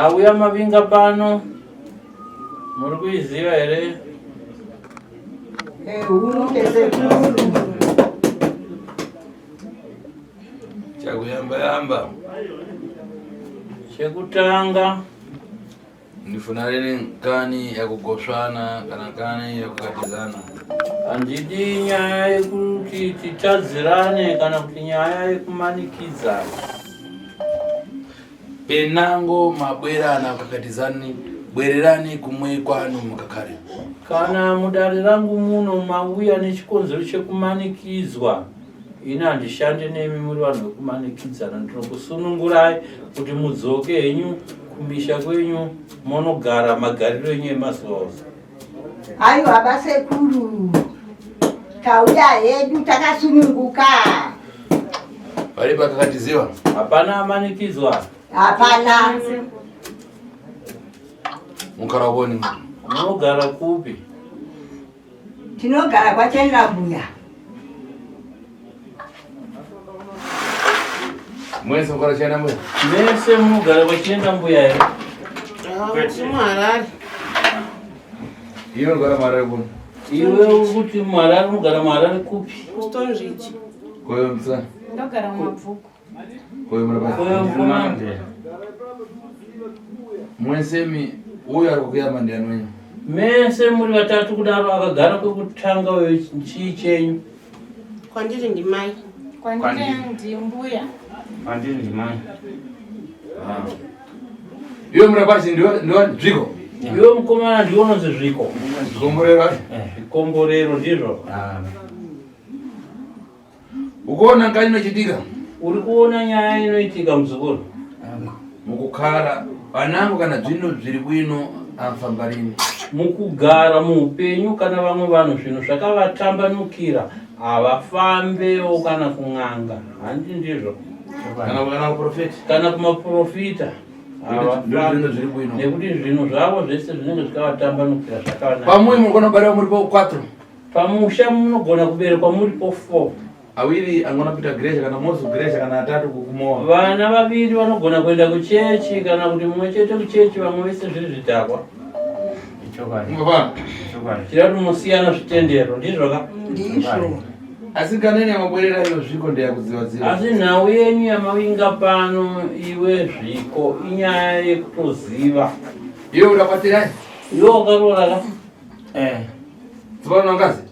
Nhau yamavinga pano muri kuiziva here? Chakuyamba yamba. Chekutanga Ndifunareni kani yakugosvana kana kani yakukatizana. Handidi nyaya yekuti titadzirane kana kuti nyaya yekumanikidzana. Penango mabwerana kukatizani bwererani kumwe kwanu mukakare. Kana mudare rangu muno mauya nechikonzero chekumanikidzwa, ini handishande nemi muri vanhu vekumanikidzana. Ndinokusunungurai kuti mudzoke henyu kumisha kwenyu monogara magariro enyu emazuva ose. Aiwa basekuru, tauya hedu takasununguka. Pari pakakatiziwa? Hapana amanikidzwa. Hapana. Mukara woni. Munogara kupi? Tinogara kwaChendambuya. Mwese mukara Chendambuya? Mese munogara kwaChendambuya here? Kwete. Muharare. Iwe unogara muHarare kuno? Iwe uri kuti muHarare unogara muHarare kupi? Stone Ridge. Koyo msa. Ndogara muMabvuku. Koyo murapa. Koyo mukoma. Mwese mi uyo ari kukuyamba ndiani wenyu? Mese muri vatatu kudaro akagara kwekutanga uyo chii chenyu? Kwandiri ndimai. Kwandiri ndimbuya. Kwandiri ndimai. Ah. Iwe murapachi ndiwe ndiwe zviko. Iwe mukomana ndiwe unonzi zviko. Zvikomborero. Eh, zvikomborero ndizvo. Ah. Ukuona ngani inochitika? Uri kuona nyaya inoitika muzukuru? Mukukara vanangu kana zvino zviri bwino amfamba rini. Mukugara muupenyu kana vamwe vanhu zvinhu zvakavatambanukira havafambewo kana kun'anga handi ndizvo kana kana kuprofeti kana kumaprofita havafambi nekuti zvinhu zvavo zvese zvinenge zvakavatambanukira zvakanaka. Pamwe munogona kubarwa muri po 4 Pamusha munogona kuberekwa muripo 4. Awiri angona kuita grecha kana mozi grecha kana atatu kukumowa. Vana vaviri vanogona kuenda kuchechi kana kuti mumwe chete kuchechi vamwe vese zviri zvidhakwa. Chokwadi. Chokwadi. Tira kuti musiyana zvitendero ndizvo ka? Ndizvo. Asi kana ine yamabwerera iyo zviko ndeyakuziva ziva. Asi nhau yenyu yamavinga pano iwe zviko inyaya yekutoziva. Iwe urakwatirai? Iwe wakaroora ka? Eh. Tsopano mukadzi?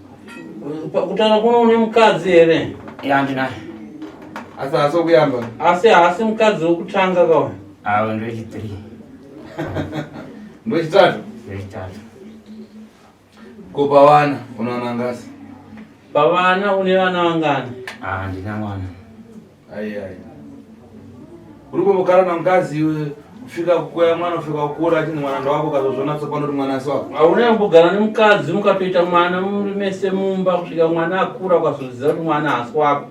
Kutaura kuno une mukadzi here? Ya ndinaye. Asi haasi wokuyamba. Asi haasi mukadzi wokutanga kawa. Awo ndowechithree. Ndowechitatu? Ndowechitatu. Ko pavana unowana ngasi? Pavana une vana vangani? Ah, ndina mwana. Ai ai. Uri kumbogara na mukadzi iwe kufika kukwaya mwana kufika kukura achinzi mwana ndowako ukazozviona tsopano kuti mwana asi wako. Hauna kumbogara nemukadzi mukatoita mwana muri mese mumba kusvika mwana akura ukazoziva kuti mwana haasi wako.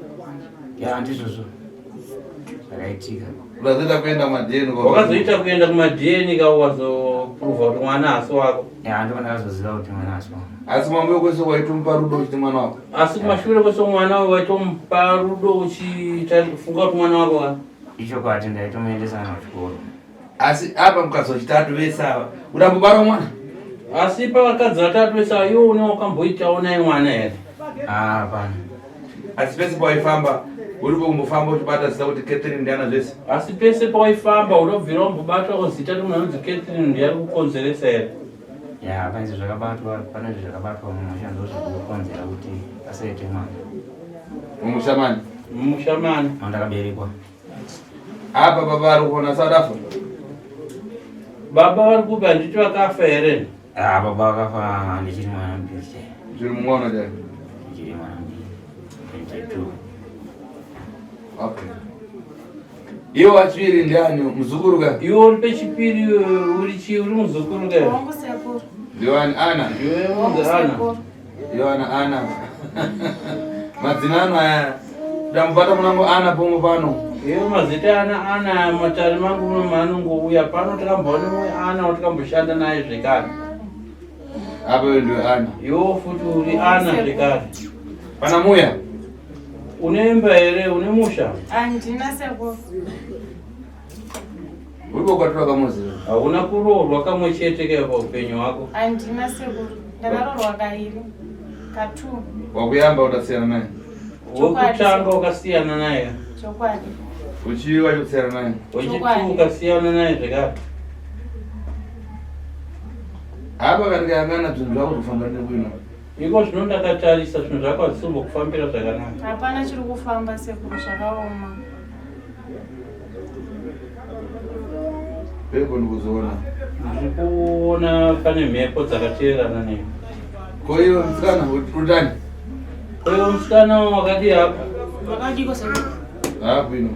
Ya ndizvozvo. Zvakaitika. Ukazoita kuenda kumadheni Wakazoita kuenda kumadheni ka ukazoprova kuti mwana haasi wako. Ya ndipo ndakazoziva kuti mwana haasi wangu. Asi mambo kwese waitomupa rudo uchiti mwana wako. Asi kumashure kwese mwana waitomupa rudo uchifunga kuti mwana wako ka? Ichokwadi ndaitomuendesa kana kuchikoro. Asi apa mukadzi wechitatu vese ava udambobara mwana. Asi pavakadzi vatatu vese ava iwe une wakamboitawo naye mwana here? Ah, hapana. Asi pese pawaifamba uri kumbofamba uchibata zita kuti Catherine ndiana zvese. Asi pese pawaifamba unobvira wambobatwawo zita remunhu anonzi Catherine ndiye ari kukonzeresa here? Ya, pane zvakabatwa, pane zvakabatwa mumusha ndozvikukonzera kuti asaite mwana. Mumusha mani? Mumusha mani? Mandakaberekwa. Apa baba vari kuona sadafa. Baba vari kupi handiti vakafa here? Ah, baba vakafa ndichiri mwana mudiki. Ndichiri mwana chai? Ndichiri mwana mudiki. 22. Okay. Iwe wachipiri ndiani? Muzukuru ka? Iwe uri pechipiri uri chii? Uri muzukuru ka? Wangu sekuru. Ndiwani Ana? Iwe unonzi Ana. Ndiwani Ana. Madzina ano aya. Ndamubata munango Ana pomwe pano. Iwe mazita ana Ana aya matare mangu muno maanongouya pano takambova nemumwe Ana watakamboshanda naye zvekare. Apa iwe ndiwe Ana. Iwe futi uri Ana zvekare. Pana muya. Une imba here? Une musha? Handina sekuru. Uri kwatura kamuzi. Hauna kuroorwa kamwe chete ke paupenyu hwako? Handina sekuru. Ndakaroorwa kairi. Ka2. Wakuyamba utasiyana naye. Wekutanga ukasiyana naye. Chokwadi. Uchivi wacho kusiyana naye. Wechitu ukasiyana naye zvekare. Apa kana ndikayangana zvinhu zvako zvofamba nekuino. Iko zvino ndakatarisa zvinhu zvako hazvisimbokufambira zvakanaka. Hapana chiri kufamba sekuru zvakaoma. Peko ndikuzoona. Ndiri kuona pane mhepo dzakateerana newe. Ko iwe musikana utani? Ko iwe musikana wakadii hako? Makadiko sekuru. Ah, bwino.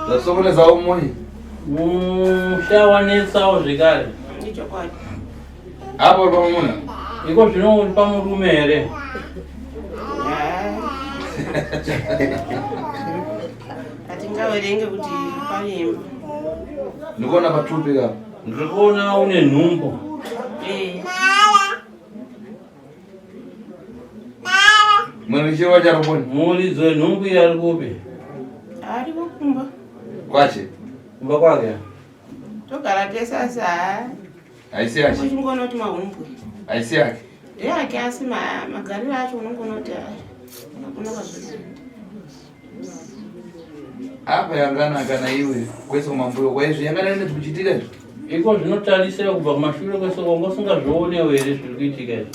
Zasokonezawo moyi. Musha wanetsawo zvekare. Ichokwadi. Apo uri pamamuna? Iko zvino uri pamurume here? Hatingaverenge kuti pane imba. Ndikuona patupi ka. Ndiri kuona une nhumbu. Eh. Mwene chiwa charuponi. Muridzi wenhumbu iyi ari kupi? Ari kumba. Kwache. Kumba kwake. Togara tese asi haa. Haisi yake. Uchingoona kuti mahumbwe. Haisi yake. Ndeyake asi magariro acho unongoona kuti hakuna kwazviri. Apa yangana kana iwe kwese kumambuyo kwaizvi yangana ine zvikuchitika izvi. Iko zvinotarisira kubva kumashure kwese wanga usingazvionewo here zviri kuitika izvi?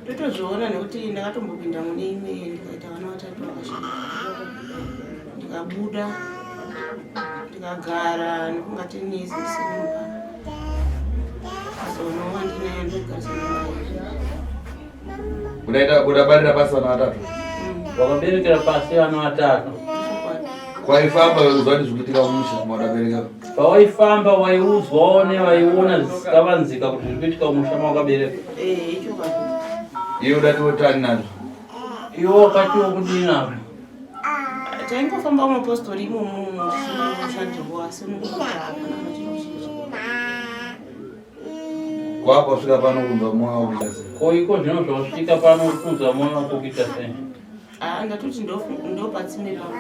Totozviona nekuti ndakatombopinda mune imwe ndikaita vana vatatu vakashata. Ndikabuda ndikagara nekunga 10 years ndisiri mumba. Azoonawo ndinaye ndogarisana naye. Udaita udabarira pasi vana vatatu. Wakaberekera pasi vana vatatu. Kwaifamba uziva kuti zvikuitika mumusha mawadabereka. Pawaifamba waiudzwawo nevaiona zvisikavanzika kuti zviri kuitika mumusha mawakabereka. Eh, ichokwadi. Iwe udati wotani nazvo. Iwe wakatiwo kudini nazvo? Taingofamba mumapostori imomo tichishandirwa asi unongoita hapana kana chiro chizvo. Kwapa kusvika pano kunzwa moyo wako kuita sei? Ko iko zvino zvawasvika pano kunzwa moyo wako kuita sei? Ah, ndatoti ndopatsime pangu.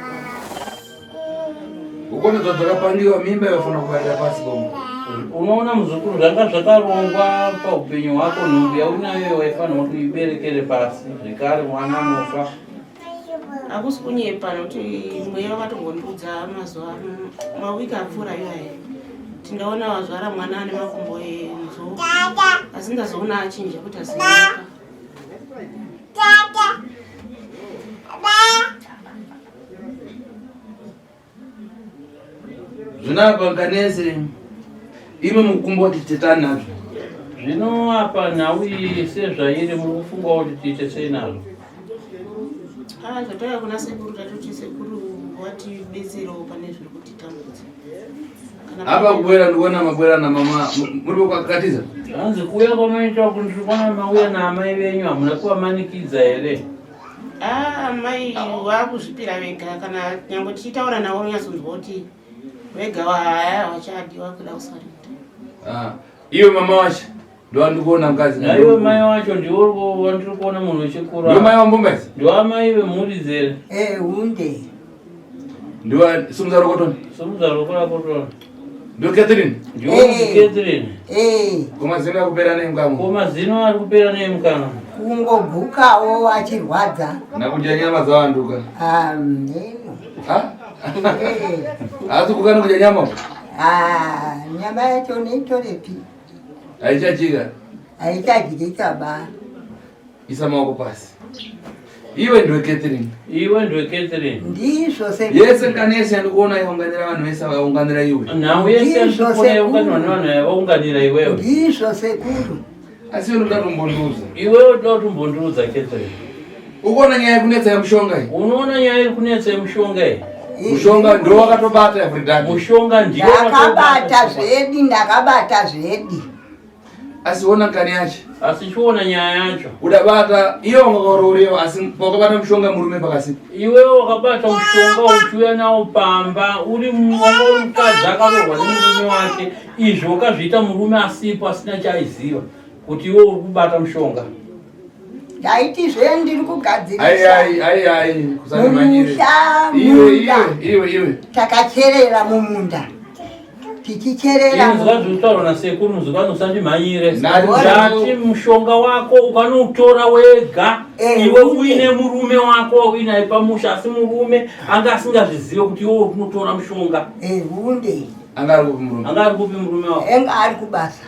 Ukona zvadzakapangiwa mimba yafanira kubarira pasi pomo. Unoona muzukuru zvanga zvakarongwa paupenyu hwako nhumbu yaunayo waifanirwa kuti uiberekere pasi zvekare mwana anofa. Hakusi kunyepa nokuti mweya wakatongondiudza mazuva mawiki apfuura iwayo kuti ndaona wazvara mwana ane makumbo enzou asi ndazoona achinja kuti azinyoka. Zvino apa nkanese imi mukumbo kuti tetani nazvo. Zvino apa nhau iyi sezvairi muri kufunga kuti tiite sei nazvo? Ah, zvatauya kuna sekuru tatoti sekuru watibetserewo pane zviri kutitambudza. Apa kubwera ndikuona mabwera namama muri kwakatiza. Hanzi kuuya kwamaita kuti ndiri kuona mauya naamai venyu hamuna kuvamanikidza here? Ah, amai vakuzvipira vega kana nyangwe tichitaura navo unonyatsonzwa kuti vega haya vachadi vakuda kusarinda. Ah, iwe mama wacho ndowandikuona mukadzi. Naiwe mai wacho ndiwo wandiri kuona munhu wechikuru. Ndiwo mai wambomba idzi? Ndiwo amai vemhuri dzere. Eh, hunde. Ndiwo simudza roko toni. Simudza roko rako toni. Ndiwo Catherine. Ndiwo eh. Catherine. Eh. Ko mazino ari kupera nei mukanwa? Ko mazino ari kupera nei mukanwa? Kungogukawo achirwadza. Nakudya nyama dzawanduka. Ah, neno. Ha? Haasi kukana kudya nyama? Ah, nyama yacho neitorepi? Haichajika. Haichadyika ba. Isa maoko pasi. Iwe ndiwe Catherine. Iwe ndiwe Catherine. Ndizvo se. Yese nkani yese yandikuona yaunganira vanhu vese vaunganira iwe. Nhau yese yandikuona yaunganira vanhu vaunganira iwewe. Ndizvo sekuru. Asi iwe unoda kumbondiudza. Iwewe unoda kumbondiudza Catherine. Ukuona nyaya yekunetsa yemushonga iyi? Unoona nyaya iri kunetsa yemushonga iyi? Mushonga ndiwo wakatobata everyday. Mushonga ndiwo ndakabata zvedi, ndakabata zvedi. Asi ona kani yacho. Asi chiona nyaya yacho. Udabata iwe wakarorewa asi wakabata mushonga murume pakasi. Iwe wakabata mushonga uchiuya nawo pamba uri wanga uri mukadzi akaroorwa nemurume wake izvo wakazviita murume asipo asina chaaiziva kuti iwe uri kubata mushonga. Ndaiti zve ndiri kugadzirisa. Ai ai ai ai kusanimanyire. Mumusha Iwe munda. iwe iwe iwe. Takacherera mumunda. Tichicherera. Inzwa zvinotaurwa nasekuru muzukuru usandimhanyire. Ndati Ndati mushonga wako ukanoutora wega Eh, iwe uye. uine murume wako wauinaye pamusha asi murume anga asingazvizive kuti iwe uri kunotora mushonga. Eh, hunde. Anga ari kupi murume? Anga ari kupi murume wako? Enga ari kubasa.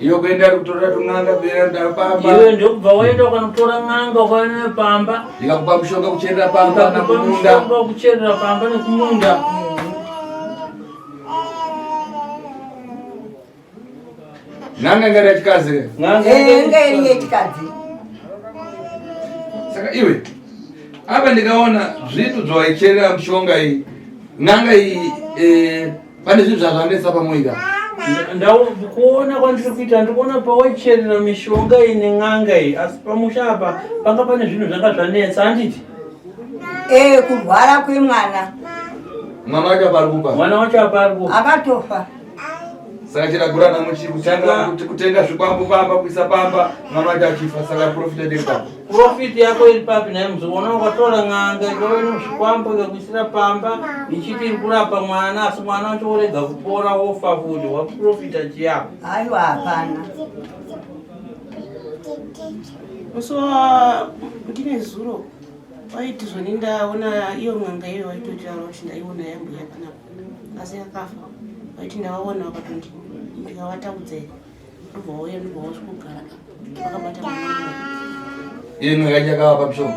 Iyo kuenda ari kutorera tun'anga kuenda ndaro pamba. Iwe ndokubva waenda ukanotora n'anga ukauya nayo pamba. Ndikakupa mushonga kucherera pamba Ukakupa nakumunda. mushonga wekucherera pamba nekumunda. N'anga ingari yachikazi ke. N'anga Eh, enga iri yechikadzi. Saka iwe apa ndikaona zvinhu zvawaicherera mushonga iyi n'anga iyi eh, pane zvinhu zvazvanetsa pamoika. Ndau kuona kwandiri kuita ndiri kuona pawaicherera mishonga iyi nen'anga iyi asi pamusha apa panga pane zvinhu zvanga zvanetsa handiti? Eh, kurwara kwemwana. Mwana wacho apa ari kupa. Mwana wacho apa ari kupa. Akatofa. Saka chiragurana muchi kutanga kuti kutenga zvikwambo pamba kuisa pamba mwana wacho achifa saka profit iri pamba. Profit yako iri papi naye muzukuru ona ukatora n'anga ikauya nezvikwambo ikakuisira pamba ichiti iri kurapa mwana asi mwana wacho worega kupora wofa futi waprofita chiyako. Aiwa hapana. Musi wa ndine zuro waiti zvoni ndaona iyo n'anga iyo waitotaura kuti ndaiona yambuya panapa asi yakafa waiti ndavaona vakatondi ndikavataudza here ndobva wauya ndobva wasvikogara vakabata mwana Iyo n'anga yacho yakavapa mushonga.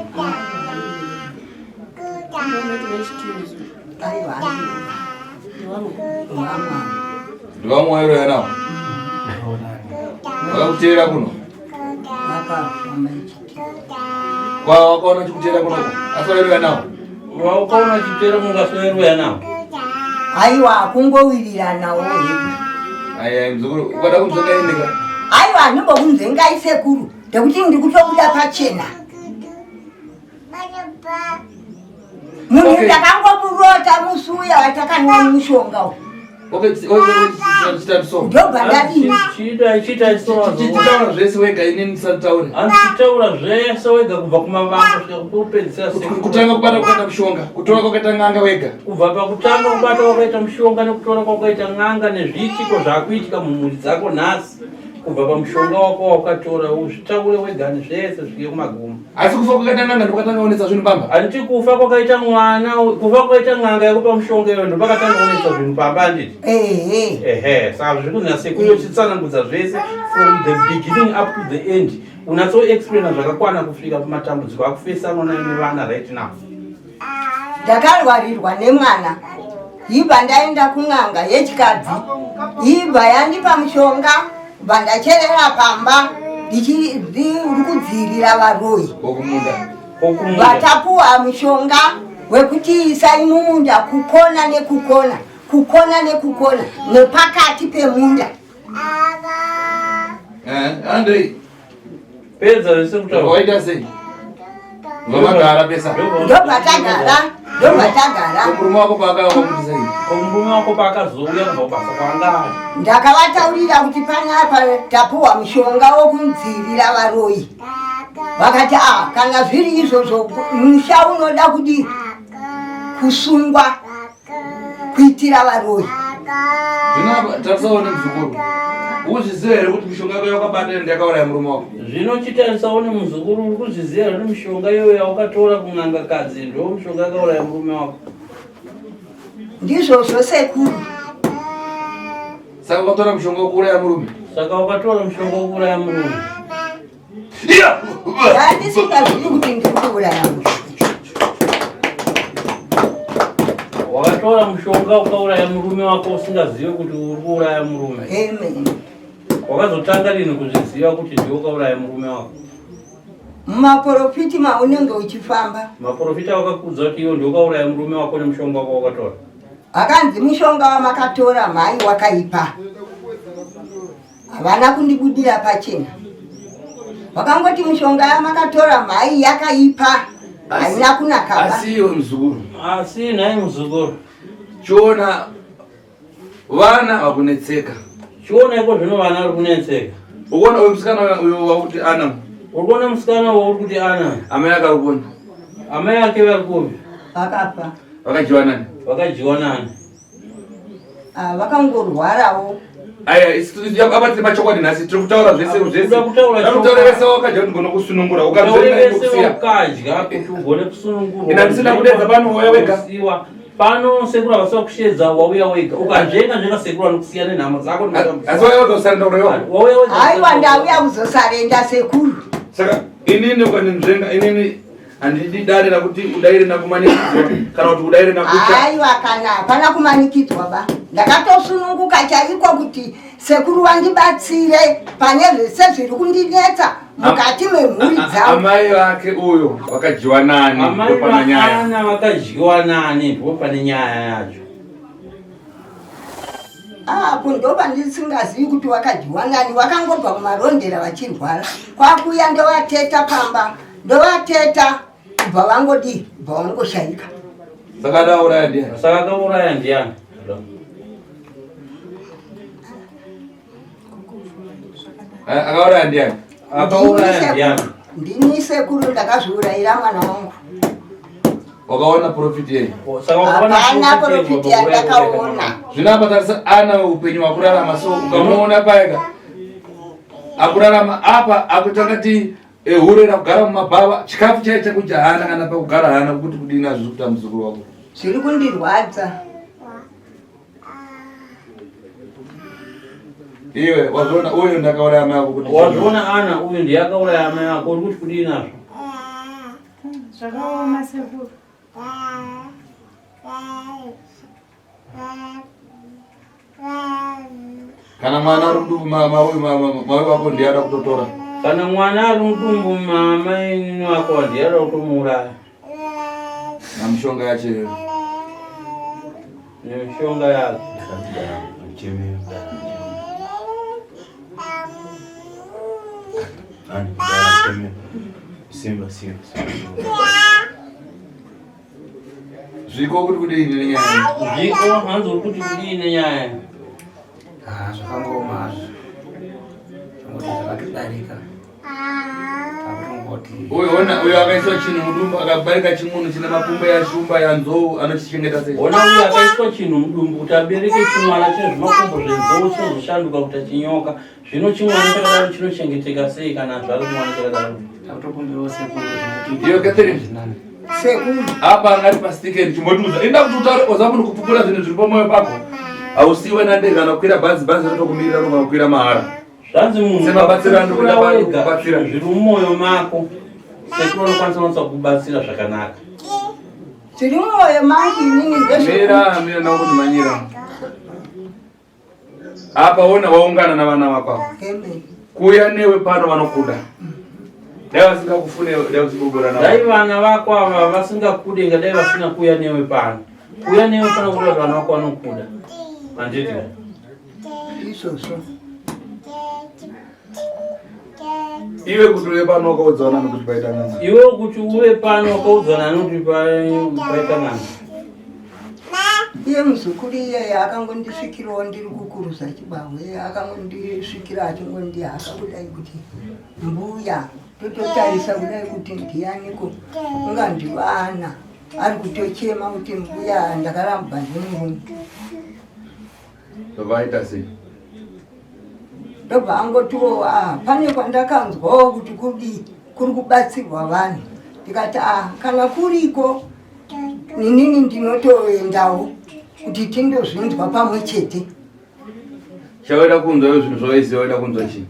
Aiwa ndevamwe vamwe. Ndivamwe wairoya nawo. Vakakuteera kuno. Vakafa maichiti. Kwa wakaona chikuteera kuno. Asi wairoya nawo. Waukaona chitero mungasoeroya nawo. Aiwa kungowiriranawo hedu. Aya mzukuru ukada kunzvenga indika. Aiwa handimbokunzvengai sekuru ndekuti ndiri kutobuda pachena. Munhu Okay. ndakangomurota musi uya watakanwa mushonga uyu. Okay, okay, so. Ndobva ndadini? Chiita chiita so. Chitaura zvese wega inini ndisataure. Handichitaura zvese wega kubva kumavambo kusvika kupedzisira sekuru. Kutanga kubata kwakaita mushonga, kutora kwakaita n'anga wega. Kubva pakutanga kubata kwakaita mushonga nekutora kwakaita n'anga nezviitiko zvaakuitika mumhuri dzako nhasi kubva pamushonga wako waukatora uzvitaure wega zvese zvisvike kumagumo. Asi kufa kwakaita n'anga ndokatanga kuonetsa zvinhu pamba. Handiti kufa kwakaita mwana kufa kwakaita n'anga yekupa mushonga iyoyo ndopakatanga kunetsa zvinhu pamba handiti? Ehe. Ehe, saka zviri kunzi nasekuru uchitsanangudza zvese from the beginning up to the end unatsoexplaina zvakakwana kusvika pamatambudziko akufesanwa nayo nevana right now. Ndakarwarirwa nemwana. Ibva ndaenda kun'anga yechikadzi. Ibva yandipa mushonga, bva ndacherera pamba ndiri kudzivirira varoyi. Kokumunda. Kokumunda. Vatapuwa mushonga wekuti isai mumunda kukona nekukona, kukona nekukona nepakati pemunda. Eh, Andrei, Pedza zvese kutaura. waita sei? Vamagara pesa. Ndobva tagara, ndobva tagara. Murume wako paakauya wamuti sei? Ko murume wako paakazouya kubva kubasa kwaanga ari. Ndakavataurira kuti panapa tapuwa mushonga wokudzivirira varoyi. Vakati ah, kana zviri izvozvo musha unoda kudii? Kusungwa kuitira varoyi. Zvino apa tarisawo nemuzukuru. Uzviziva here kuti mishonga yako yakabata ndiyakauraya murume wako? Zvino chitarisawo nemuzukuru uri kuzviziva here kuti mishonga iyoyo yaukatora kun'angakadzi ndo mishonga yakauraya murume wako. Ndizvozvo sekuru. Saka ukatora mushonga wekuuraya murume. Saka ukatora mushonga wekuuraya murume. Iya! Ndandisingazivi kuti ndiri kuuraya munhu. Wakatora mushonga ukauraya murume wako usingazive kuti uri kuuraya murume. Amen. Wakazotanga rini kuzviziva kuti ndiwe ukauraya murume wako? Mumaporofiti maunenge uchifamba Maporofita vakakuudza kuti iwe ndiwe ukauraya murume wako nemushonga wako wakatora. akanzi mushonga wamakatora mhai wakaipa. Havana kundibudira pachena. Vakangoti mushonga yamakatora mhai yakaipa. Haina kunaka. Asi iwe muzukuru. Asi nhai muzukuru. Chiona vana vakunetseka. Chiona iko zvino vana vari kunetseka. Ukuona uyu musikana uyu wakuti Ana. Uri kuona musikana wauri kuti Ana. Amai ake ari kuona. Amai ake vari kupi? Vakafa. Vakadyiwa nani? Vakadyiwa nani? Ah, vakangorwarawo. Aya, apa tiri pachokwadi nhasi, tiri kutaura zvese zvese. Kuda kutaura Kutaura vese wakadya kuti ugone kusunungura, Utaure vese ukanzvenga wakadya kuti ugone kusunungurwa. Ina ndisina kudedza pano, wauya wega. Kusiwa. Pano sekuru havasi kushedza, wauya wega. Ukanzvenga nzvenga sekuru vanokusiya nenhamo dzako. Asi wauya wega usarenda uraiwa. Wauya wega. Haiwa, ndauya kuzosarenda sekuru. Saka inini ukandinzvenga inini handidi dare rakuti udaire nakumanikidzwa kana kuti udaire nakucha. Haiwa, kana hapana kumanikidzwa ba, ndakatosununguka chaiko kuti sekuru vandibatsire pane zvese zviri kundinetsa mukati memhuri dzavo. Amai vake uyo vakadyiwa nani? Amai Ndopana nyaya. vaana vakadyiwa nani? Ndipo pane nyaya yacho. Apo ndopandisingazivi kuti wakadyiwa nani, wakangobva kumarondera vachirwara, kwakuya ndovateta pamba, ndovateta kubva vangodii, kubva vangoshaika. Saka adauraya ndiani? Saka akauraya ndiani? Akauraya ndiani? Akauraya ndiani? Ndini sekuru, ndakazviurayira mwana wangu. Wakaona profit yei? Saka wakaona Hapana profit profit yei pakuuraya yandakaona. Zvino apa tarisa ana upenyu wakurarama so ukamuona paika akurarama apa akutanga ti hure rakugara mumabhawa, chikafu chaicho chekudya hana, kana pakugara hana, kuti kudini azvisi kuita muzukuru wako. Zviri kundirwadza. Iwe wazviona uyu ndakauraya amai ako kuti Wazviona ana uyu ndiye akauraya amai ako, uri kuti kudii nazvo? Zvakaoma sekuru. Kana mwana ari mudumbu mai wako ndiye ada kutotora. Kana mwana ari mudumbu mamai wako ndiye ada kutomuuraya. Namishonga yacho iyoyo. Nemishonga yacho. Simba, simba, simba. Zviko kuti kudii nenyaya? Zviko hanzi uri kuti kudii nenyaya? Ah, zvakangooma hazvo, zvangoti zvakatodarika, takutongoti Uyu ona uyu akaiswa chinhu mudumbu akabarika chimunhu chine makumbo yashumba yanzou, anochichengeta sei? Ona uyu akaiswa chinhu mudumbu kuti abereke chimwana chine zvimakumbo zvenzou chinozoshanduka kuita chinyoka. Zvino chimwana chakadaro chinochengeteka sei kana azvara chimwana chakadaro? Takutokumbirawo sekuru kuti Iyo Catherine. zvinani. Sekuru. Apa angati pastikeni chimbotiudza inda kuti utaure oza munhu kupupura zvinhu zviri pamoyo pako. Hausiwe nandege kana kukwira bhazi, bhazi rinotokumirira unogona kukwira mahara. Zvanzi munhu Semabatsiro anokuita kupupura pano wega kubatsira. zviri mumwoyo mako, sekuru anokwanisa kunatsa kukubatsira zvakanaka. Zviri mumwoyo mangu inini ndezve Mira mira nakuti manyira. Apa ona waungana navana vako ava. Amen. Kuuya newe pano vanokuda. Dai vasingakufune dai usingogora navo. Dai vana vako ava vasingakude ingadai vasina kuuya newe pano. Kuuya newe pano kuda kuti vana vako vanokuda, handiti? Izvozvo. Iwe kuti uve pano wakaudzwa nani kuti paita n'anga? Iwe kuti uve pano wakaudzwa nani kuti paita n'anga? Iye muzukuru iyeye akangondisvikirawo ndiri kukuruza chibahwe, akangondisvikira achingondihaka kudai kuti mbuya, tototarisa kudai kuti ndianiko, ungandivana ari kutochema kuti mbuya ndakarambwa nemurume. Vaita sei? Ndobva angotiwo ah, pane kwandakanzwawo kuti kudii kuri kubatsirwa vanhu, ndikati ah, kana kuriko ninini ndinotoendawo kuti tindozvinzwa pamwe chete. Chawaida kunzwa iwe zvinhu zvawaiziva waida kunzwa chii?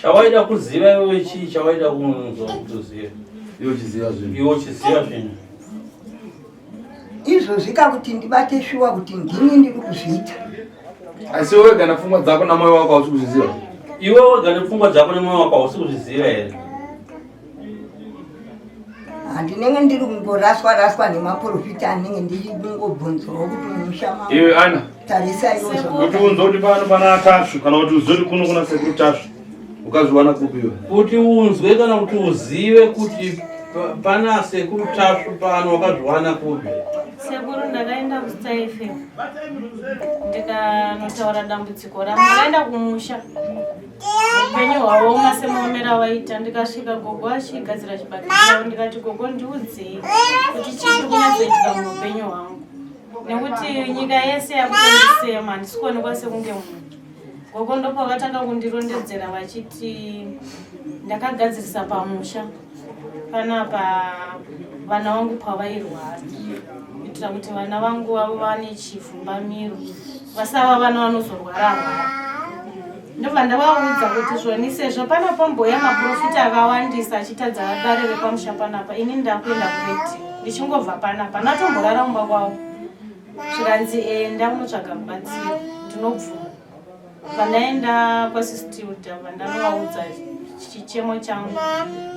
Chawaida kuziva iwe chii chawaida kunzwa kuti uzive? Iwe uchiziva zvinhu. Iwe uchiziva zvinhu. Izvozvi kakuti ndibate shuwa kuti ndini ndiri kuzviita. Asi iwe wega nepfungwa dzako namoyo wako hausi kuzviziva. Iwe wega nepfungwa dzako nemwoyo wako hausi kuzviziva here? Handinenge ndiri kungoraswa raswa nemaprofita, anenge ndichingobvunzwawo kuti mumusha mangu Iwe Ana, tarisaiwo kuti unzwe kuti pano pana Tasvu kana kuti uzive kuti kuno kuna sekuru Tasvu ukazviwana kupi iwe? Kuti unzwe kana kuti uzive kuti pana sekuru Tasvu pano wakazviwana kupi? Sekuru, ndakaenda kuStar FM ndikanotaura dambudziko rangu. Ndakaenda kumusha, upenyu hwaoma semaomero awaita. Ndikasvika gogo achigadzira chibage chavo, ndikati gogo ndiudzei kuti chii chiri kunyatsoitika muupenyu hwangu. Nekuti nyika yese yakutondisema, handisi kuonekwa sekunge munhu. Gogo ndopavakatanga kundirondedzera vachiti ndakagadzirisa pamusha panapa vana vangu pavairwara kuitira kuti vana vangu vave vane chivhumbamiro vasava vana vanozorwara rwara. Ndobva ndavaudza kuti zvoni sezvo pana pamboya maprofita akawandisa achitadza dare repamusha panapa ini ndakuenda kuredhiyo ndichingobva panapa ndatomborara mumba kwavo zvikanzi enda unotsvaga rubatsiro ndinobvuma. Pandaenda kwasistilda vandanovaudza chichemo changu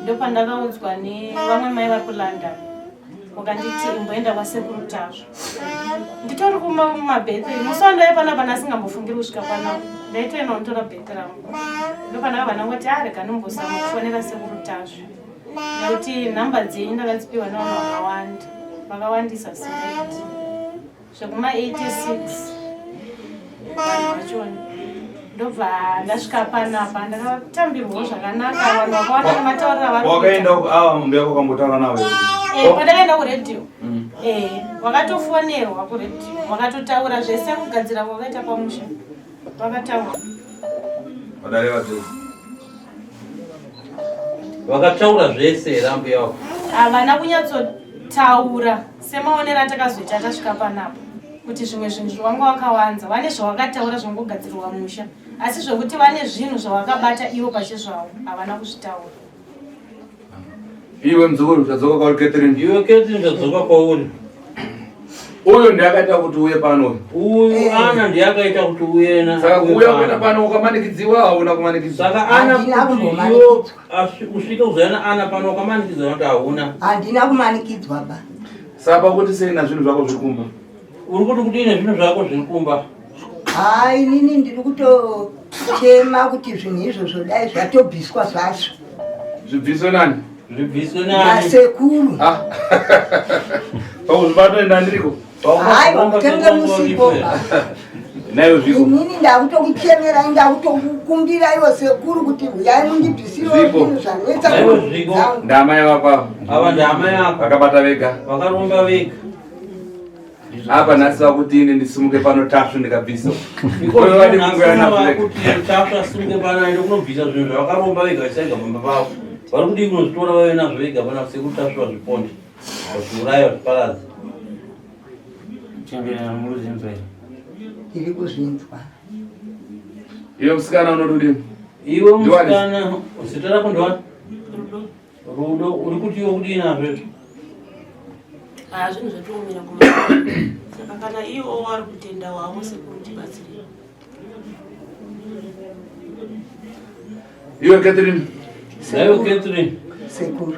ndopandakaudzwa nevamwe mai vari kulondon wakanditi imboenda kwasekuru Tasvu nditori kumabhete musi wandaiva panapa ndasingambofungiri kusvika panapa ndaitoenda kunotora bhete rangu ndopandakabva ndangoti arega ah, ndombozama kufonera sekuru Tasvu nekuti nhamba dzenyu ndakadzipiwa nevanhu vakawanda vakawandisa singaiti zvekuma 86 vanhu vachona ndobva ndasvika panapa ndakatambirwawo zvakanaka vanhu vakawanda nematauriro avari wakaenda awa mombe yako wakambotaura nawo eh, pandakaenda kuredhiyo mm. eh, wakatofonerwa kuredhiyo wakatotaura zvese kugadzira kwakaita pamusha vakataura Vakataura zvese here ambuya wako? Havana kunyatsotaura semaonero atakazoita tasvika panapa kuti zvimwe zvinhu zvawanga wakawanza vane zvawakataura zvangogadzirwa musha asi zvekuti vane zvinhu zvawakabata ivo pachezvavo havana kuzvitaura. Iwe mzukuru tadzoka kwauri Catherine. Iwe Catherine tadzoka kwauri. Uyu ndiye akaita kuti uye pano. Uyu eh. Ana ndiye akaita kuti uye na. Saka kuuya kuenda pano ukamanikidziwa hauna kumanikidzwa. Saka Ana kuti iwe usvike kuzouya na Ana pano ukamanikidzwa kuti hauna. Handina kumanikidzwa ba. Saka pakuti sei na zvinhu zvako zviri kumba? Uri kuti kudini zvinhu zvako zviri kumba? Haa inini ndiri kutochema kuti zvinhu izvozvo dai zvatobviswa zvazvo. Zvibviswe nani? Zvibviswe nani? Nasekuru. Ah. Pakuzvibatoenda ndiriko. Haiwa kutenge musipo. Nayo zviko. Inini ndakutokuchemerai ndakutokukumbirai iwo sekuru kuti huyai mundibvisire zvinhu zvanetsa. Naiwo zviko. Ndamai vako ava. Ava ndamai vako. Vakabata vega. Vakaromba vega. Apa nhasi vakuti ini ndisimuke pano Tasvu ndikabvisa. Kuti Tasvu asimuke pano aende kunobvisa zvinhu zvavakaromba vega vachisaiga pamba pavo. Vari kudii kunozvitora vave nazvo vega pana sekuru Tasvu vazviponde. Vazviuraya vazviparadze. Chemberera muri kuzvinzwa here? Tiri kuzvinzwa. Iwe musikana unoti kudini? Iwe musikana zita rako ndiwani? Rudo uri kuti iwe kudii nazvo izvo? Ah, zvinhu zvatiomera kuma saka kana iwo wari kutenda wavo sekuru tibatsire. Iwe Catherine. Iwe Catherine. Sekuru.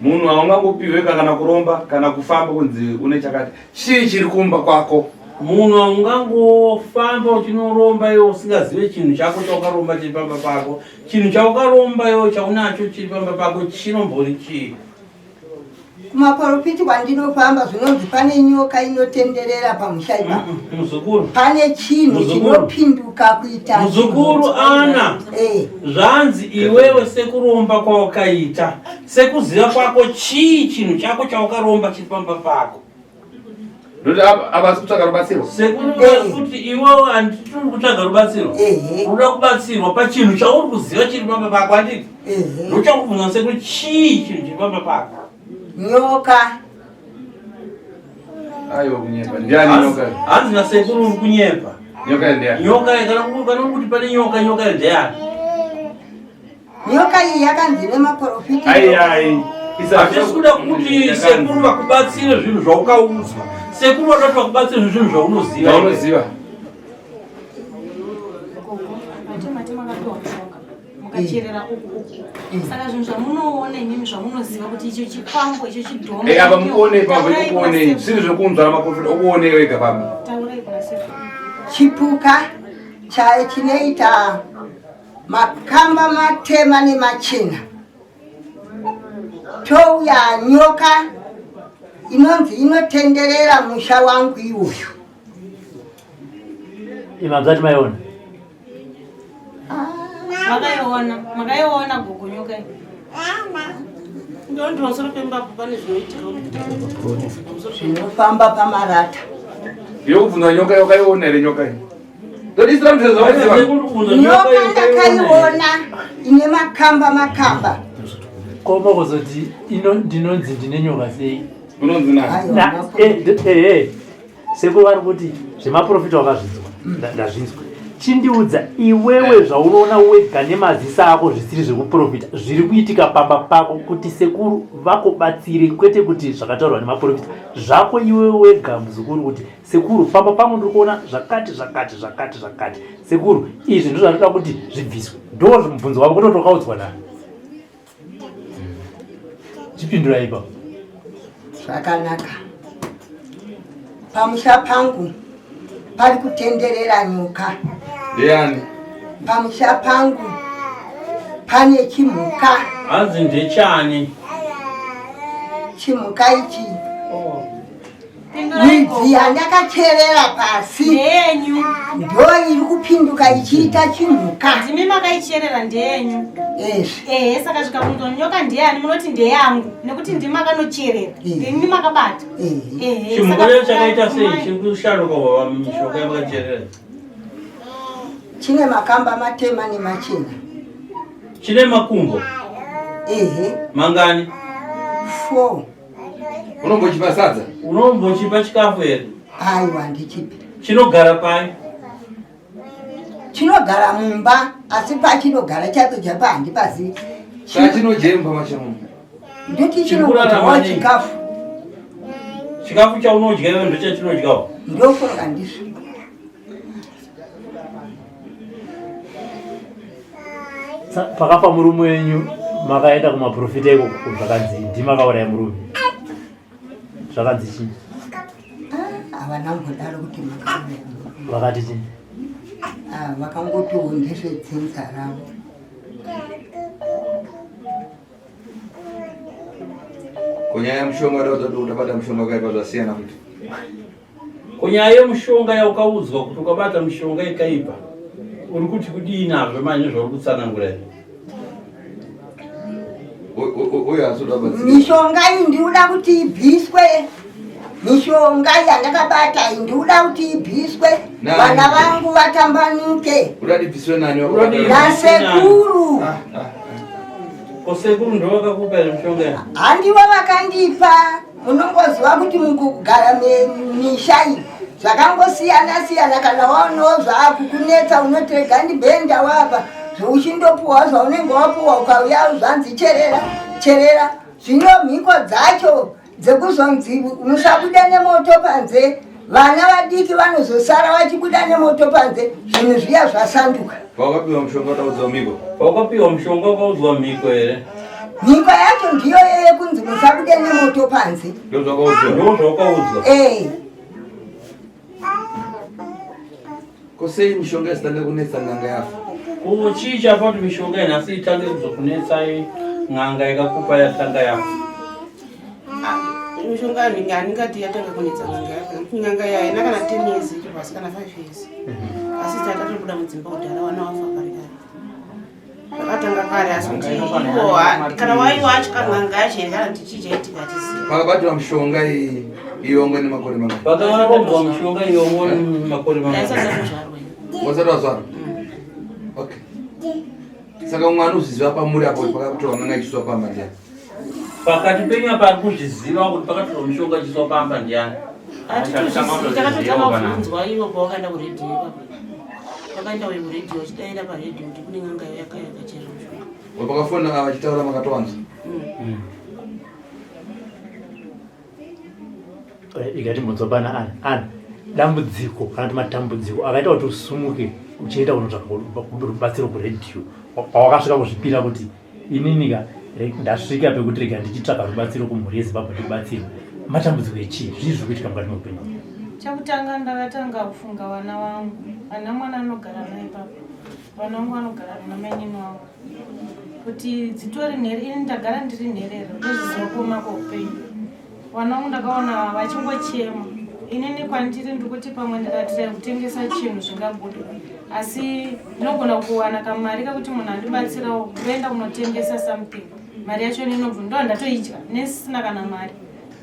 Munhu haungangopiwe kana kuromba kana kufamba kunzi une chakati. Chii chiri kumba kwako? Munhu haungangofamba uchinoromba iwe usingazive chinhu chako chaukaromba chiri pamba pako. Chinhu chaukaromba iwe chaunacho chiri pamba pako chinombori chii? Kumaporofiti kwandinofamba zvinonzi pane nyoka inotenderera pamusha ipapo. Muzukuru. Pane chinhu chinopinduka kuita Muzukuru Ana. Eh. Zvanzi iwewe sekuromba kwawakaita, sekuziva kwako chii chinhu chako chaukaromba chiri pamba pako. Ndokuti havasi kutsvaga rubatsiro. Sekuru eh. kuti iwewe handiti uri kutsvaga rubatsiro. Unoda kubatsirwa pachinhu chauri kuziva chiri pamba pako handiti? Ndochakubvunza sekuru chii chinhu chiri pamba pako? Nyoka. Aiwa kunyepa. Ndiani nyoka? Hanzi nasekuru uri kunyepa. Nyoka ndiani? Nyoka kana uri kuti pane nyoka nyoka ndeyani? Nyoka iyi yakanzi nemaprofita. Ai ai. Hatisi kuda kuti sekuru vakubatsire zvinhu zvaukaudzwa. Sekuru vanoda kuti vakubatsire zvinhu zvaunoziva. Zvaunoziva. Mukacherera uku uku. Saka zvinhu zvamunoona imimi zvamunoziva kuti icho chikwambo icho chidhoma. Eh apa muone pamba ikuone zvinhu zvekunzwa maprofita ukuone wega pamba. Taurai kuna sekuru. Chipuka chai chinoita Makamba matema nemachena. Touya nyoka inonzi inotenderera musha wangu iwoyo. Imadzati maiona? Makaiona, makaiona gogo nyoka iyi. Ndondi pamusoro pemba apo pane zvinoitika. Zvinofamba pamarata. Yokubvunza nyoka yakaiona here nyoka iyi? Ndodisira muteza wakuziva. Nyoka ndakaiona ine makamba makamba. Koma kuzoti ino ndinonzi ndine nyoka sei? Unonzi nani? Na eh eh eh. Sekuru vari kuti zvemaprofita wakazvinzwa. Ndazvinzwa. Chindiudza iwewe zvaunoona wega nemazisa ako zvisiri zvekuprofita zviri kuitika pamba pako kuti sekuru vakubatsire kwete kuti zvakataurwa nemaprofita zvako iwewe wega muzukuru kuti sekuru pamba pangu ndiri kuona zvakati zvakati zvakati zvakati sekuru izvi ndozvandinoda kuti zvibviswe ndo mubvunzo wako kutoti wakaudzwa nani chipindurai ipapo zvakanaka pamusha pangu pari kutenderera nyoka ndiani pamusha pangu pane chimhuka hanzi ndechani chimhuka ichi oh. Midzi yandakacherera pasi ndeyenyu ndo iri kupinduka ichiita chimhuka. Ndimi makaicherera ndeyenyu. Ezvi. Ehe saka zvikabvunzwa nyoka ndeyani munoti ndeyangu nekuti ndimi makanocherera. Ndimi makabata. Ehe. Chimhuka chacho chakaita sei chiri kushanduka baba mishonga yamakacherera? Chine makamba matema nemachena. Chine makumbo? Ehe. Mangani? 4. Unombochipa sadza? Unombochipa chikafu here? Aiwa, handichipi. Chinogara pai? Chinogara mumba, asi pachinogara chacho chapa handipazivi. Saka chinojemba machamo. Ndoti chinodyawo chikafu. Chikafu chaunodya iwe ndochachinodyawo? Ndofunga ndizvo. Pakafa murume wenyu makaenda kumaprofita ikoko zvakanzi ndimakauraya murume zvakanzi chii? Ah, havana kumbodaro kuti makauraya murume. Vakati chii? Ah, vakangotiwo ndezvedzinza ravo. Kunyaya yemushonga daudzwa kuti utabata mushonga wakaipa zvasiyana kuti Kunyaya yemushonga yaukaudzwa kuti ukabata mishonga ikaipa uri kuti kudii nazvo manje zvauri kutsanangura izvi? Mishonga iyi ndikuda kuti ibviswe. Mishonga yandakabata iyi ndikuda kuti ibviswe. Vana vangu vatambanuke. Nasekuru. Ah, ah, ah. Ko sekuru ndovakakupa here mishonga iyi? Handivo vakandipa. Munongoziva kuti mukugara misha iyi zvakangosiyana siyana kana waonawo zvaakukunetsa unoti rega ndibhenda wapa zveuchindopuwa zvaunenge wapuwa ukauya zvanzi cherera cherera zvino mhiko dzacho dzekuzonzi musabuda nemoto panze vana vadiki vanozosara vachibuda nemoto panze zvinhu zviya zvasanduka Wakapiwa mushonga ukaudzwa mhiko? Wakapiwa mushonga ukaudzwa mhiko here? Mhiko yacho ndiyo yekunzi musabude nemoto panze. Ndozvakaudzwa. Ndozvakaudzwa. Eh. Ko sei mishonga isitange kunetsa n'anga yafa? Ko chii chafa kuti mishonga inhasi itange kuzokunetsai n'anga ikakupa yatanga yafa? Ah, mishonga handingati yatanga kunetsa n'anga yafa. N'anga yaina kana 10 years iri pasi kana 5 years. Asi tatobuda mudzimba kudhara wana wafa kare kare. Zvakatanga kare asi kuti ivo kana waiwatya n'anga yacho here kana kuti chii chaitika hatizivi. Pakabatwa mishonga iyi iyongwe nemakore mangani? Pakarombwa mishonga iyongwe nemakore mangani? Ndaisati kuzvarwa ini. Wasati wazvarwa? Okay. Saka mwana uzviziva pamuri apo kuti pakatorwa n'anga ichiswa pamba ndiani? Pakati penyu apa ari kuzviziva kuti pakatorwa mishonga ichiswa pamba ndiani? Hatitozvizivi, takatotanga kuzvinzwa ivo pawakaenda kuredhiyo ipapo. Vakaenda uyu kuredhiyo vachidaira paredhiyo kuti kune n'anga yakaya yakachera mushonga. Pakafona ava vachitaura makatowanzwa? Mm. Eh, ikati mbonzwa pana ana ana dambudziko kana kuti matambudziko akaita kuti usumuke uchienda kunotsvaka rubatsiro kuredhiyo pawakasvika kuzvipira kuti Inini ka ndasvika pekuti rega ndichitsvaka rubatsiro kumhuri yeZimbabwe ndibatsirwe. Matambudziko echii? Zvii zviri kuitika mukati meupenyu hwangu? Chekutanga ndakatanga kufunga vana vangu. Handina mwana anogara naye papa. Vana vangu vanogara namainini vangu. Kuti dzitori nhere, ini ndagara ndiri nherera ndozviziva kuoma kweupenyu. Vana vangu ndakaona vachingochema. Inini kwandiri ndikuti pamwe ndikatirai kutengesa chinhu zvingabuda. Asi ndinogona kuwana kamari kekuti munhu andibatsirawo ndoenda kunotengesa something. Mari yacho inobva ndo ndatoidya nesisina kana mari.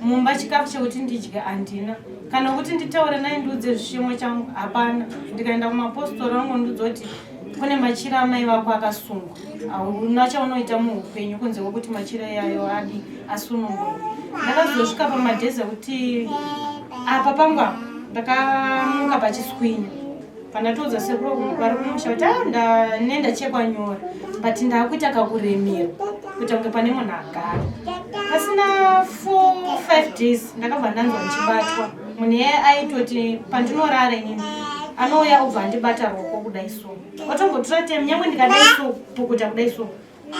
Mumba chikafu chekuti ndidye handina. Kana kuti nditaure naye ndiudze zvichemo changu hapana. Ndikaenda kumapostori vangu ndiudza kuti kune machira amai vako akasungwa. Hauna chaunoita muupenyu kunze kwekuti machira iyayo adi asunungurwe. Ndakazosvika pamadhezi ekuti apa pangu apa ndakamuka pachiswinya. Pandatoudza sekuru vari kumusha kuti ah, ndane ndachekwa nyora but ndakuita kakuremerwa kuita kunge pane munhu agara. Pasina 4 5 days ndakabva ndanzwa ndichibatwa. Munhu iye aitoti pandinorara inini anouya obva andibata ruoko kudai so. Otombotora temu nyangwe ndikadai so kupukuta kudai so.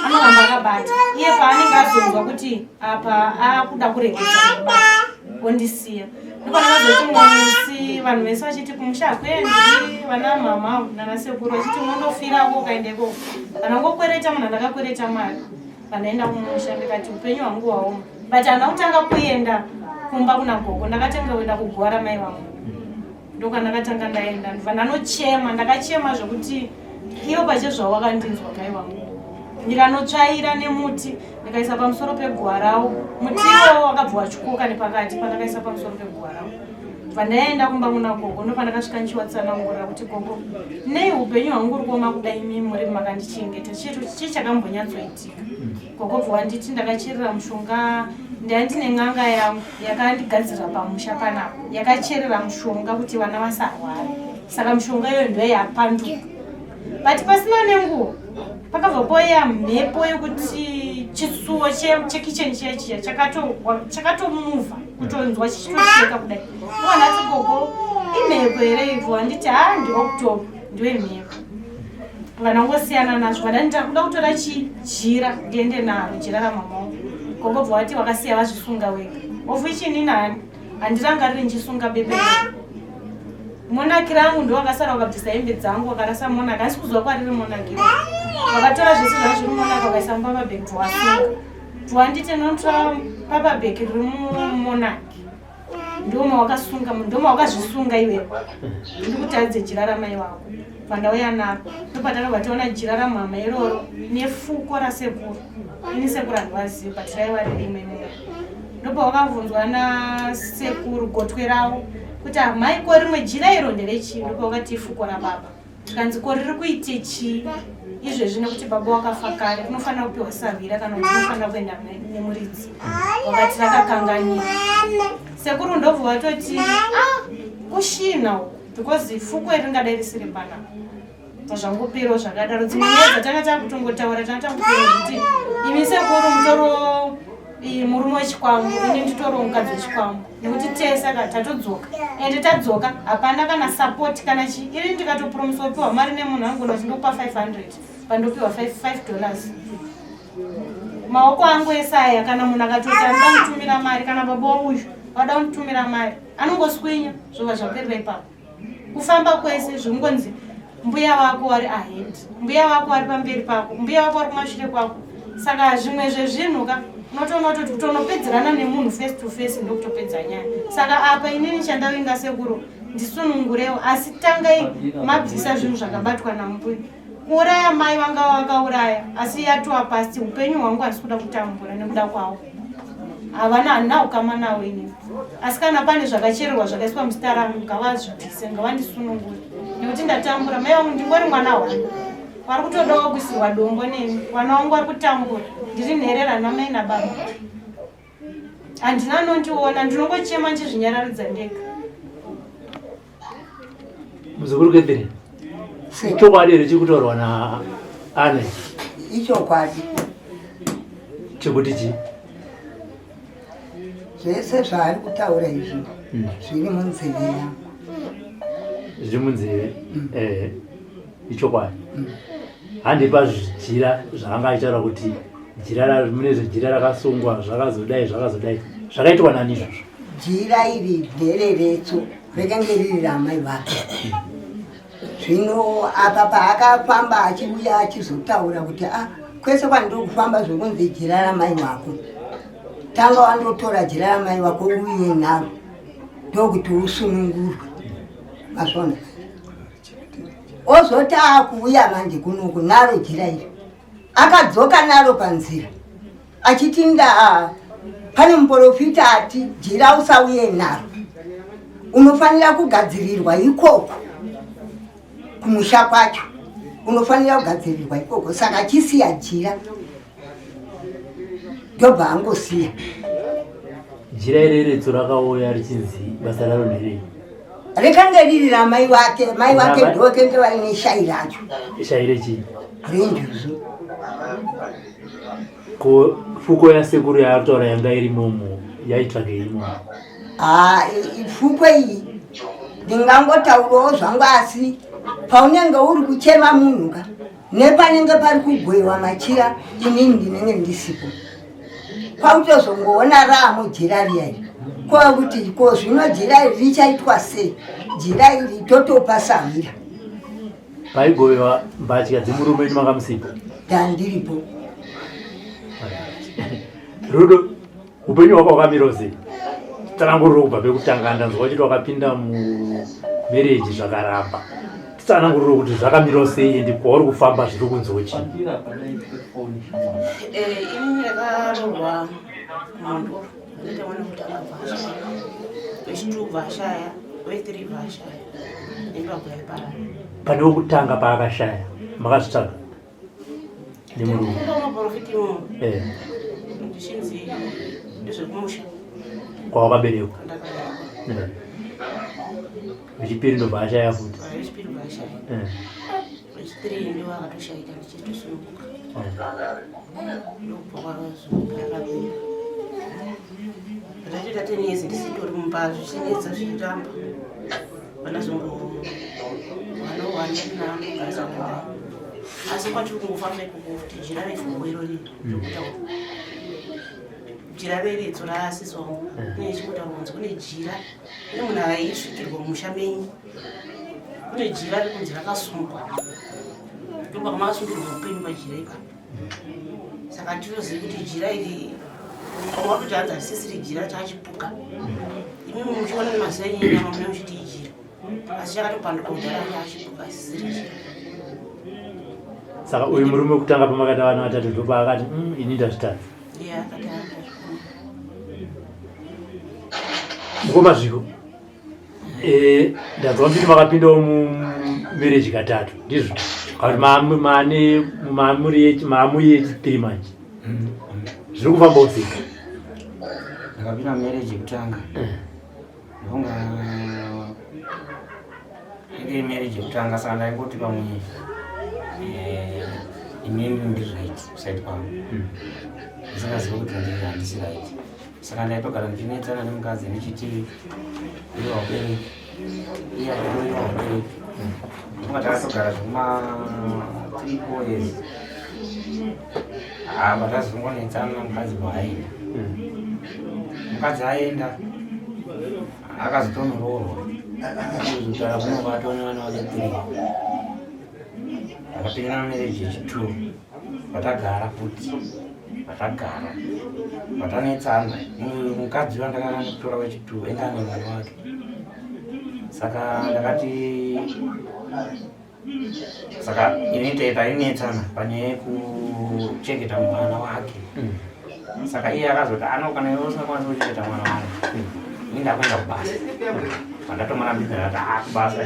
Anoramba akabata. Iye paanenge azonzwa kuti apa akuda kuregedza kubata ondisiya. Ndopandakazoti musi vanhu vese vachiti kumusha hakuendi vana mama nana sekuru vachiti unondofirako ukaenda ikoko. Kana ngokwereta munhu andakakwereta mari vandaenda kumusha ndikati upenyu hwangu hwaoma. But handina kutanga kuenda kumba kuna gogo ndakatanga kuenda kuguva ramai vangu. Ndokwandakatanga ndaenda ndobva ndanochema ndakachema zvekuti ivo pachezvavo vakandinzwa mai vangu ndikanotsvaira nemuti ndikaisa pamusoro peguva ravo muti iwowo wakabva wachikoka nepakati pandakaisa pamusoro peguva ravo bva ndaenda kumba kuna gogo ndopandakasvika ndichiwatsanangurira kuti gogo nei upenyu hwangu uri kuoma kudai imi muri makandichengeta chii chakambonyatsoitika Gogo bva wanditi ndakacherera mushonga ndandine n'anga yangu yakandigadzirira pamusha panapa yakacherera mushonga kuti vana vasarwara saka mishonga iyoyo ndiyo yapanduka but pasina nenguva pakabva pouya mhepo yekuti chisuwo chekicheni chiya chiya chakatomuvha kutonzwa chichitosheka kudai wanati gogo imhepo here ivo handiti haa ndioctober ndiwe mhepo vanangosiyana nazvo vada ndakuda kutora chijira ndiende naro jira ramama wangu gogo bva wati wakasiya vazvisunga wega of which inini handirangariri ndichisunga bebe monaki rangu ndo wakasara wakabvisa hembe dzangu wakarasa monaki asi kuziva kwariri monaki wakatora zvese zvaa zviri monaki wakaisa mupapa bag bva wasunga bva wanditi notora papa bag riri mumonaki ndoma wakasunga ndoma wakazvisunga iwewe ndikutaridze jira ramai wako pandauya naro ndopatakabva taona jira ramama iroro nefuko rasekuru ini sekuru handivazivi but raiva riri imomo ndopawakabvunzwa nasekuru gotwe ravo kuti amai ko rimwe jira iro nderechii ndopawakati ifuko rababa Zvikanzi ko riri kuite chii izvezvi nekuti baba wakafa kare unofanira kupiwa sahwira kana kuti unofanira kuenda nemuridzi wakati rakakanganika sekuru ndobva vatoti ah kushina uku because fuko iri ringadai risiri panapa zvangoperawo zvakadaro dzimwe nyaya dzatanga takutongotaura tanga takupera kuti imi sekuru mutoro murume wechikwambo ini nditoro mukadzi wechikwambo nekuti tese ka tatodzoka ende tadzoka hapana kana support kana chi ini ndikatopromisa kupiwa mari nemunhu angona kuti ndokupa 500 pandopiwa 5 dollars maoko angu ese aya kana munhu akatoti anoda kunditumira mari kana baba wauyu vada kunditumira mari anongoswinya zvova zvaperera ipapo kufamba kwese zvingonzi mbuya vako wari ahead mbuya vako wari pamberi pako mbuya vako wari kumashure kwako saka zvimwe zvezvinhu ka unotoona kutoti kutonopedzerana nemunhu face to face ndokutopedza nyaya saka apa inini chandavinga sekuru ndisunungurewo asi tangai mabvisa zvinhu zvakabatwa nambuya kuuraya mai vanga vakauraya asi yatova pasi upenyu hwangu handisi kuda kutambura nekuda kwavo havana handina ukama navo inini asi kana pane zvakachererwa zvakaiswa muzita rangu ngavazvibvise ngavandisunungure nekuti ndatambura mai vangu ndingori mwana wangu vari kutodawo kuisirwa dombo neni vana vangu vari kutambura ndiri nherera namai nababa handina anondiona ndinongochema ndichizvinyararidza ndega Muzukuru Catherine, ichokwadi here chiri kutaurwa naAne? Ichokwadi. Chekuti chii? Zvese zvaari kutaura izvi hmm. zviri munzeve yangu. Zviri munzeve? Mm. Eh, ichokwadi. Mm. Handi pazvijira zvaanga achitaura kuti jira mune zvejira rakasungwa zvakazodai zvakazodai zvakaitwa nani izvozvo? Jira iri ndereretso rekange riri ramai vake zvino apa paakafamba achiuya achizotaura kuti a ah, kwese kwandiri kufamba zvekunzi jira ramai wako tanga wandotora jira ramai wako uye naro ndokuti usunungurwe mazvona ozoti akuuya manje kunoku naro jira iri akadzoka naro panzira. achiti ndaa pane muprofita ati jira usauye naro unofanira kugadzirirwa ikoko kumusha kwacho unofanira kugadzirirwa ikoko saka chisiya jira ndobva angosiya jira ireretso rakauya richinzi basa raro nderei rekange riri ramai vake mai vake ndokenge vaine shai racho shai rechii renjuzu ko fuko yasekuru yaataura yanga irimomo yaitsvagei imomo haa fuko iyi ndingangotaurawo zvangu asi paunenge uri kuchema munhu ka nepanenge pari kugwewa machira inini ndinenge ndisipo kwakutozongoona raamo jira riya iri kwava kuti ko zvino jira iri richaitwa sei jira iri totopa sahwira paigovewa mbatya dzemurume wenyu manga musipo ndandiripo rudo upenyu hwako hwakamirawo sei tsananguriro kubva pekutanga ndanzwa uchiti wakapinda mumereji zvakaramba titsananguriro kuti zvakamirawo sei ende kwauri kufamba zviri kunzwo chii eh, ini ndakaroorwa kumandoro ndaita mwana wekutanga bva ashaya wechitwo bva ashaya wethree bva ashaya nembabva yaparara pane wekutanga paakashaya makazvitsvaga nemurume maprofiti imomo eh. ndichinzi ndezvekumusha kwawakaberekwa ndakaberekwa eh. wechipiri ndobva ashaya futi wechipiri bva ashaya eh. wechithree ndiwo akatoshaika ndichitosununguka ndokubva kwazopera kapera ndatoita ten years ndisitori mumba zvichinetsa zvichiramba asi kwatiri kungofamba ikoko kuti jira refuko irori rokutaura jira reretso raasisi wangu kune chikutaura kunzi kune jira kune munhu aisvikirwa mumusha menyu kune jira rekunzi rakasungwa ndopaka makasungirwa upenyu pajira ipapo saka tinoziva kuti jira iri watoti hanzi harisisiri jira chachipuka imimi muchiona nemaziva enyu enyama mune muchiti ijira asi chakatopanduka kudhara chachipuka asisiri jira saka uyu murume wekutanga pamakaita vana vatatu ndopaakati mm, ini ndazvitadza iye akati andazvikona mukoma zviko Eh, ndanzwa kuti makapindawo mumereji katatu ndizvo kana kuti maane maamu yechipiri manje zviri kufambawo sei ndakapinda mumereji yekutanga ndonga inge iri mereji yekutanga saka ndaingoti pamwe eh, inini ndiri right kusaidi kwangu ndisingazivi kuti ndiri handisi right saka ndaitogara ndichinetsana nemukadzi ndichiti iwe waubereki iye achiti iwe waubereki ndonga takatogara zvekuma 3 4 years apa tazongonetsana mukadzi bwaaenda mukadzi aenda akazotonoroorwa kuzotara kunobatwa nevana vake 3 akapinda mumereji yechitwo patagara futi patagara patanetsana mukadzi wandakatora wechitu enda ane mwana wake saka ndakati saka ini tainetsana panyaya yekuchengeta mwana wake saka iye akazoti ano kana iwe usingakwanisi kuchengeta mwana wangu ini ndakuenda kubasa pandatomurambidza ndati a kubasa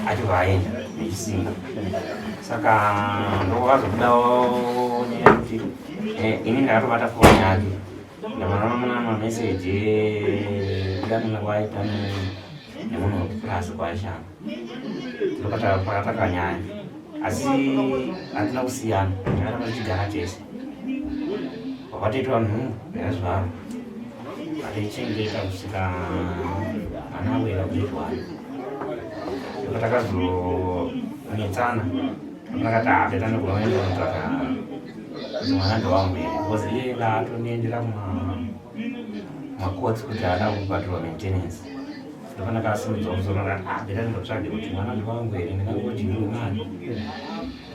achibva aenda nechisimba saka ndokwakazobudawo nyaya yekuti eh, ini ndakatobata foni yake ndamaona mameseji kudanana kwaita nemunhu wekupurazi kwaishanda ndopakataka nyaya asi handina kusiyana takaramba tichigara tese wakatoitwa nhumbu yakazvarwa atoichengeta kusvika ana awera grade one ndopatakazonetsana ndakati apeta ndikunoenda kunotsvaka kuti mwana ndewangu here because iye ngaatoniendera kumakotsi kuti haana kubhatirwa maintenance ndopandakasimudzwa musoro ndakati ah beta ndinotsvage kuti mwana ndewangu here ndingangoti ndiwe mani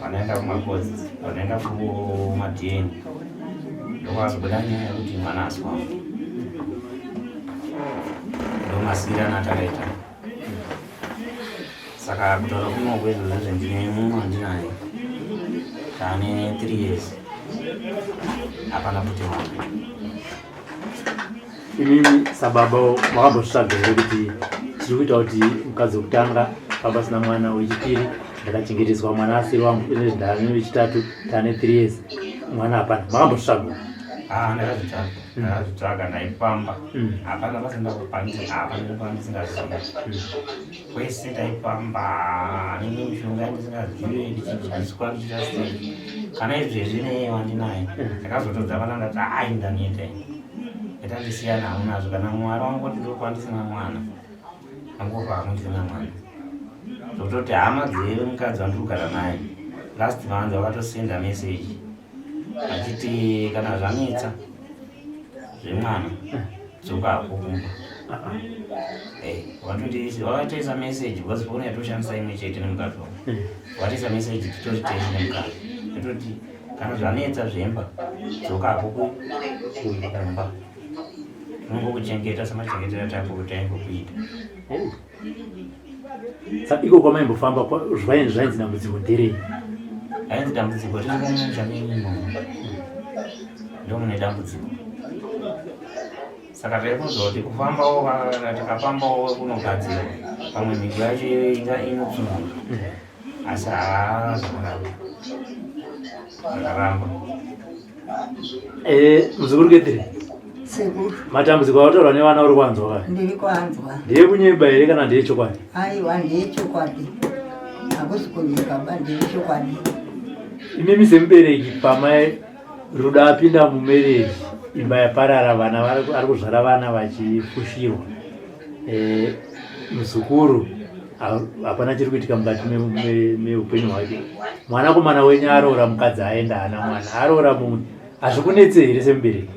vanoenda kumakozi vanoenda kumadn ndokwakazobuda nyaya yekuti mwana asi wangu ndomasiyirana atakaita saka kutaura kunoku izvozvo zvendine mumwe wandinaye taane 3 years. Hapana futi mwana. Imimi sababa makambozvitsvaga here kuti tiri kuita kuti mukadzi wekutanga pabasina mwana wechipiri ndakachengetedzwa mwana asiri wangu izvezvi ndane wechitatu tane 3 years mwana hapana makambozvitsvaga? Ah, ndakazvitsvaga, ndakazvitsvaga, ndaifamba. Hapana basa ndakupangisa, hapana pandisingazivi. Kwese ndaifamba nemwe mishonga yandisingazive ndichidyiswa ndichiita sei. Kana izvezvi neye wandinaye ndakazotodza vana ndati ai ndaneta ndandisiyana hangu nazvo. Kana Mwari wangoti ndokwandisina mwana, angofa hangu ndisina mwana. Zvokutoti hama dzemukadzi wandiri kugara naye last month vakatosenda message achiti kana zvanetsa zvemwana dzoka hako kumba. Vakatoisa message because foni yatoshandisa imwe chete nemukadzi wangu. Vakatoisa message titori tese nemukadzi yatoti kana zvanetsa zvemba dzoka hako kumba, tinongokuchengeta semachengetero ataimbokuita. Saka iko kwamaimbofamba zvainzi dambudziko nderei? Ainzi dambudziko riri kumusha menyu imomo, ndo mune dambudziko. Saka tiri kuzoti kufambawo, tikafambawo kunogadzirwa pamwe mhiko yacho inga inotsunguka, asi haa zvakaramba, zvakaramba. Muzukuru Ketiri, Sekuru. Matambudziko autaurwa nevana uri kuanzwa ka? Ndiri kuanzwa. Ndeyekunyeba here kana ndeyechokwadi? Aiwa, ndeyechokwadi, hakusi kunyepa ba, ndeyechokwadi. Imimi semubereki, pamai Rudo apinda mumarriage, imba yaparara, vana ari kuzvara vana vachifushirwa. Muzukuru hapana chiri kuitika mukati meupenyu hwake. Mwanakomana wenyu aroora mukadzi aenda, haana mwana, aroora mumwe. Hazvikunetse here semubereki?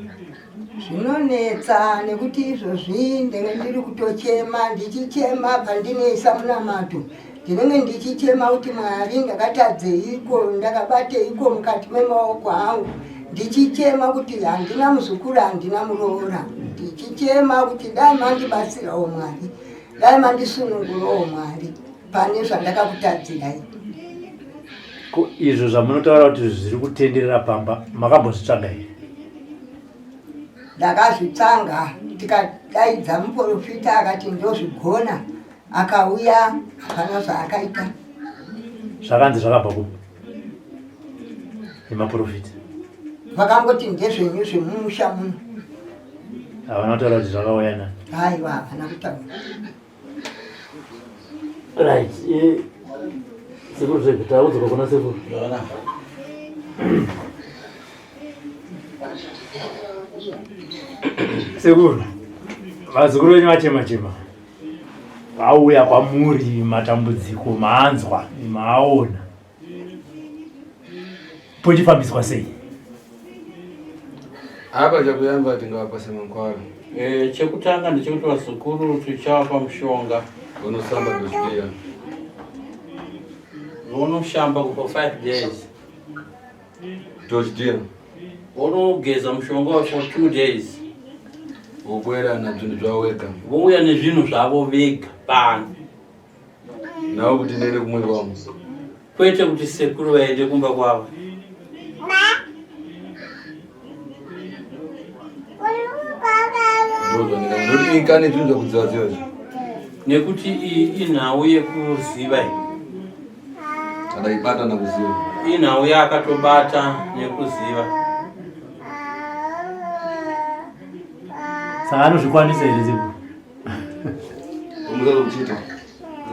Zvinonetsa nekuti izvozvi ndenge ndiri kutochema, ndichichema pandinoisa munamato, ndinenge ndichichema kuti Mwari, ndakatadzeiko, ndakabateiko mukati memaoko angu, ndichichema kuti handina muzukuru, handina muroora, ndichichema kuti dai mandibatsirawo Mwari, dai mandisunungurawo Mwari pane zvandakakutadzirai. Ko izvo zvamunotaura kuti zviri kutenderera pamba makambozvitsvaga here? Ndakazvitsanga, tikadaidza muprofita akati ndozvigona, akauya, hapana zvaakaita. Zvakanzi zvakabva kupi nemaprofita? Vakangoti ndezvenyu zvemumusha muno. Havana kutaura kuti zvakauya nani? Aiwa, havana kutaura. Right, sekuru zvega takudzoka kuna sekuru. Sekuru, vazukuru venyu vachema chema vauya kwamuri, matambudziko maanzwa, maaona, pochifambiswa sei? Apa chakuyamba tingavapase mankwara. Chekutanga ndechekuti vazukuru tichavapa mushonga. Unosamba dosdeya. Unoshamba for 5 days. Dosdeya. Unogeza mushonga for 2 days. Wobwera nazvinhu zvavo wega. Vouya nezvinhu zvavo vega pano. Nawo kuti ndiende kumwe kwangu. Kwete kuti sekuru vaende kumba kwavo. Ndozvandinoti kane zvinhu zvakudziva ziva izvi. Nekuti iyi inhau yekuziva iyi. Adaibata nakuziva. Inhau yaakatobata nekuziva. Saka anozvikwanisa here sekuru? Ndomuudza zvekuita.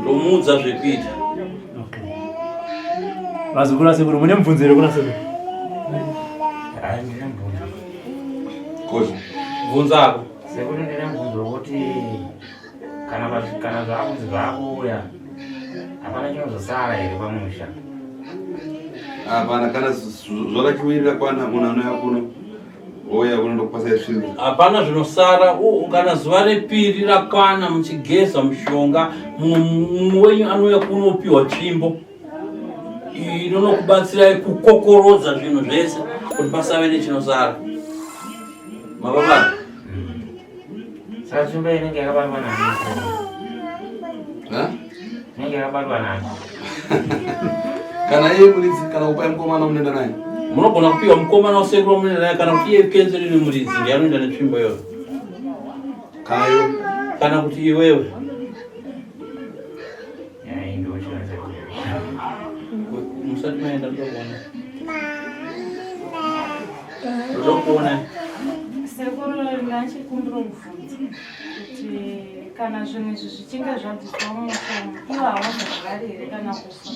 Ndomuudza zvekuita. Okay. Vazukuru vasekuru, mune mubvunzo here kuna sekuru? Hayi, ndine mubvunzo. Kozvo. Bvunza ako. Sekuru, ndine mubvunzo wekuti kana zvakunzi zvakuuya, hapana chinozosara here pamusha? Hapana, kana zvarachiwirira kwana munhu anouya kuno. Ouya kuno ndokupasa isvimbi. Hapana zvinosara. Kana zuva repiri rakwana muchigeza mushonga, mumwe wenyu anouya kunopiwa tsvimbo inonokubatsirai kukokorodza zvinhu zvese kuti pasave nechinosara. Mababa. Saka tsvimbo inenge yakabatwa nani? Ha? Inenge yakabatwa nani? Kana iye muridzi kana kupai mukomana munoenda naye. Munogona kupiwa mukomana wasekuru wamunenge naye kana kuti iye Catherine muridzi ndiye anoenda netsvimbo iyoyo. Kayo. Kana kuti iwewe. Musati maenda ndoda kuona. Ndoda kuona. Sekuru ndachikumbira mubvunzo kuti kana zvinhu izvi zvichinge zvabviswa mumusha umu ivo havazorwari here kana kufa?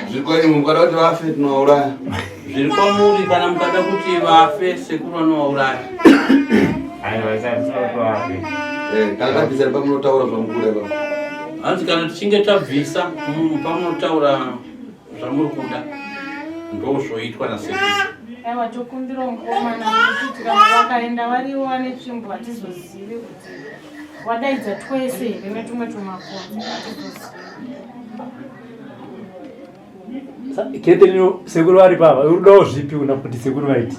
Zviri kwenyu mukada kuti vafe tinovauraya. Zviri kwamuri kana mukada kuti vafe sekuru vanovauraya. Eh, kana tabvisa pamunotaura zvamukuda ipapo. Hanzi kana tichinge tabvisa pamunotaura zvamuri kuda ndozvoitwa nasekuru. Aiwa tokumbira mukomana nekuti kana vakaenda varivo vane tsvimbo hatizozivi kuti wadaidza twese here netumwe tumakonzo hatizozivi. Catherine sekuru vari pava uri kudawo zvipi una kuti sekuru vaiti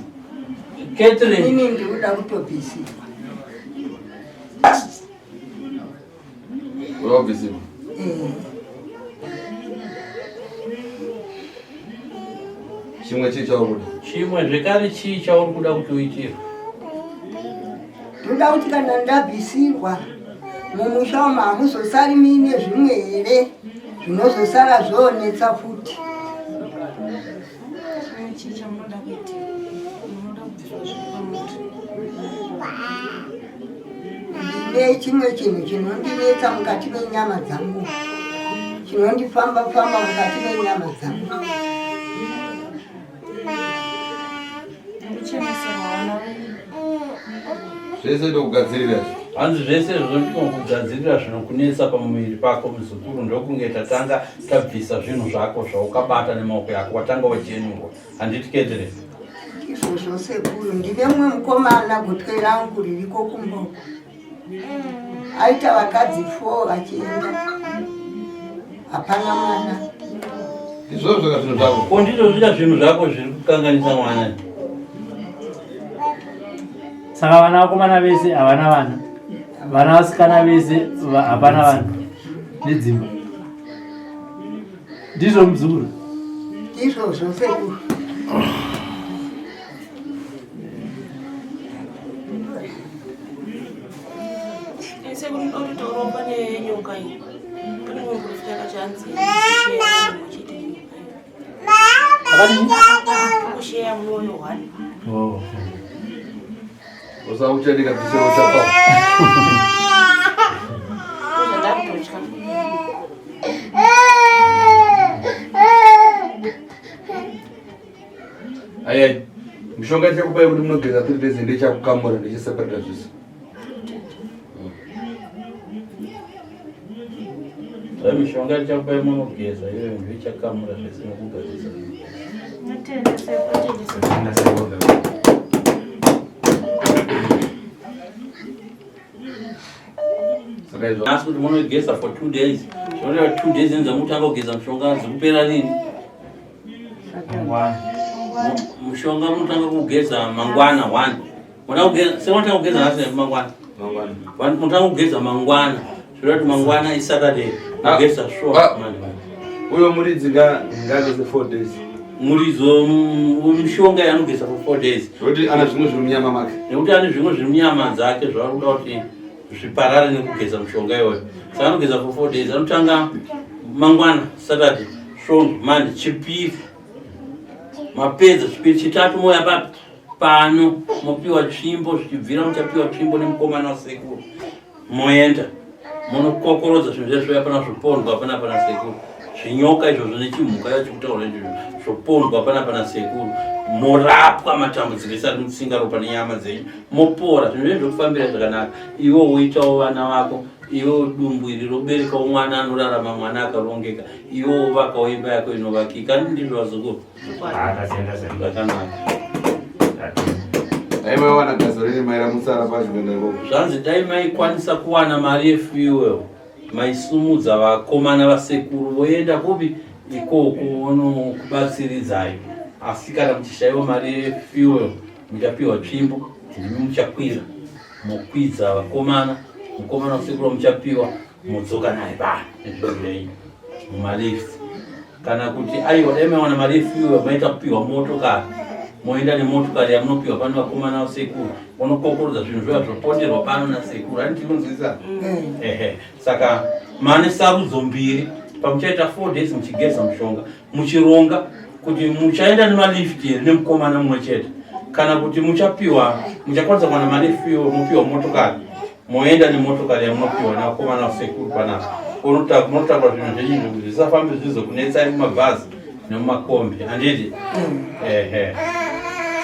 Catherine Ini ndikuda kutobvisirwa. Uda kubvisirwa. Eh, Chimwe chii chauri kuda? Chimwe zvekare chii chauri kuda kuti uitirwe? Ndoda kuti kana ndabvisirwa mumusha umu hamuzosari muine zvimwe here zvinozosara zvoonetsa futi. Chii chamunoda kuitirwa? Munoda kubviswa zviri pamuri. Ndine chimwe chinhu chinondinetsa mukati menyama dzangu, chinondifamba famba mukati menyama dzangu. Kucheneserwa vana venyu. Zvese ndokugadzirira izvi. Hanzi zvese zvokugadzirira zvinokunetsa pamuviri pako muzukuru ndokunge tatanga tabvisa zvinhu zvako zvaukabata nemaoko yako watanga wachenurwa handiti Catherine? Izvozvo sekuru, ndine mumwe mukomana gotwe rangu ririko kumboko. Aita vakadzi 4 vachienda. Hapana mwana. Ndizvozvo zvaka zvinhu zvako. Ko ndizvo zvika zvinhu zvako zviri kukanganisa mwana. Saka vana vakomana vese havana vana, vana vasikana vese hapana vana nedzimba. Ndizvo muzukuru? Ndizvozvo sekuru. Sekuru ndinototaurawo pane nyoka iyi. Pane mumwe muprofita akati hanzi kusheya mwoyo one. Oh. Usauchadika bvise uchapa. Zvandakutotya. Aya mishonga ichakupai kuti munogeza 3 days ndechakukamura ndechiseparata zvese. Zva mishonga ichakupai munogeza iyoyo ndiyo ichakamura zvese nekugadzisa. Notenda sekuru. Tenda sekuru. Saka izvo Asi kuti munogeza for 2 days. Zvinoreva 2 days enza mutanga kugeza mishonga dzikupera rini? Mangwana. Mushonga munotanga kugeza mangwana 1. Munoda kugeza semunotanga kugeza nhasi here mangwana? mangwana. Vanhu munotanga kugeza mangwana. Zvinoreva kuti mangwana iSaturday. Mugeza sure Ah. manje. Uyo muridzi nga ngageze 4 days. Muridzo wemishonga yaanogeza for 4 days. Nekuti ana zvimwe zviri munyama make. Nekuti ane zvimwe zviri munyama dzake zvaari kuda kuti zviparare nekugeza mishonga iyoyo. Saka anogeza for 4 days. Anotanga mangwana Saturday, Svondo, Monday, Chipiri. Mapedza Chipiri, Chitatu mouya papi? Pano mopiwa tsvimbo zvichibvira muchapiwa tsvimbo nemukomana wasekuru. Moenda munokokorodza zvinhu zviya zviya pana zvopondwa pana pana sekuru. Zvinyoka izvozvo nechimhuka yacho kutaura izvozvo zvopondwa pana pana sekuru. Morapwa matambudziko ese ari mutsinga ropa nenyama dzenyu mopora zvinhu zvenyu zvokufambira zvakanaka. Iwe woitawo vana vako iwe dumbu iri roberekawo mwana anorarama mwana akarongeka iwe wovakawo imba yako inovakika ndizvo vazukuru. Ah, tatenda sekuru. Zvakanaka. Tatenda. Dai maiwana gasoline maira musara pacho kuenda ikoko. Zvanzi dai maikwanisa kuwana mari yefuel maisumudza vakomana vasekuru voenda kupi ikoko vonokubatsiridzai asi kana muchishaiwa mari yefuel muchapiwa tsvimbo ndimi muchakwira mokwidza vakomana mukomana wasekuru wamuchapiwa modzoka naye pa nezvinhu zvenyu mumalift. Kana kuti aiwa dai maiwana mari yefuel maita kupiwa motokari moenda nemotokari yamunopiwa pano vakomana vasekuru vonokokorodza zvinhu zvoya zvoponderwa pano nasekuru ani tikunzwisa mm. ehe saka mane sarudzo mbiri pamuchaita four days muchigeza mushonga muchironga kuti muchaenda nemalift here nemukomana mumwe chete kana kuti muchapiwa muchakwanisa kuwana mari yefuel mopiwa motokari moenda nemotokari yamunopiwa nevakomana vasekuru panapa munotakura zvinhu zvenyu zvekuti zvisafambe zvizokunetsai mumabhazi nemumakombi handiti mm. ehe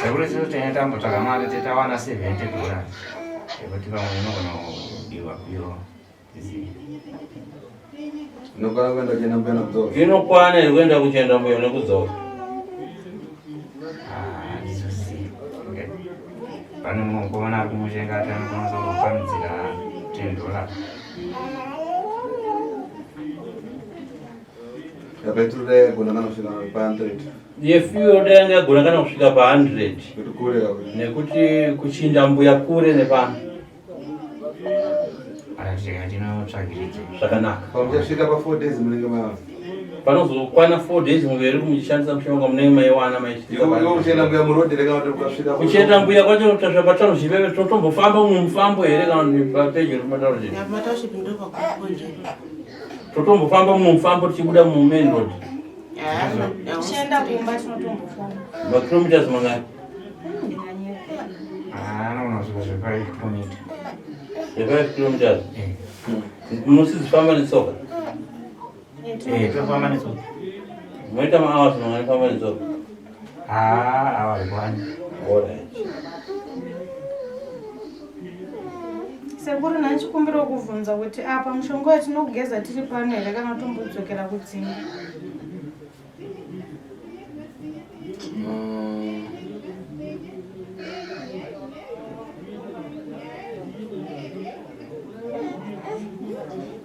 sekuru isusu tenge tambotsvaga mari tetawana 70 dollars yekuti pamwe inogona kudiwa kuyo inokwana kuenda kuchenda mbuya nekudzoka inokwana here kuenda kuchenda mbuya nekudzoka pane mukomana ari kumuchenga ati anokwanisa kufambidzira 10 dollars yapeturu dai yagona kana kusvika pa 100 yefuel dai yanga yagona kana kusvika pa 100 nekuti kuchinda mbuya kure nepano zvakanaka pamuchasvika pa 4 days munenge ma panozokwana 4 days muveri muchishandisa mushonga munenge maiwana maikuchenda mbuya murodhi rega kuti ukasvika kuchenda mbuya kwacho tasvika patownship eve totombofamba mumwe mufambo here kana kuti papedyo nepatownship totombofamba mumwe mufambo tichibuda mumain road tichienda kumba tinotombofamba makilometers mangani zve5 kilometers munosizifamba netsoka tofamba netsoka moita mahours mangani famba netsoka awarikwanyi alright sekuru nhanchikumbira kuvhunza kuti apa mushonga watinogeza tiri pano here kana tombodzokera kudzimba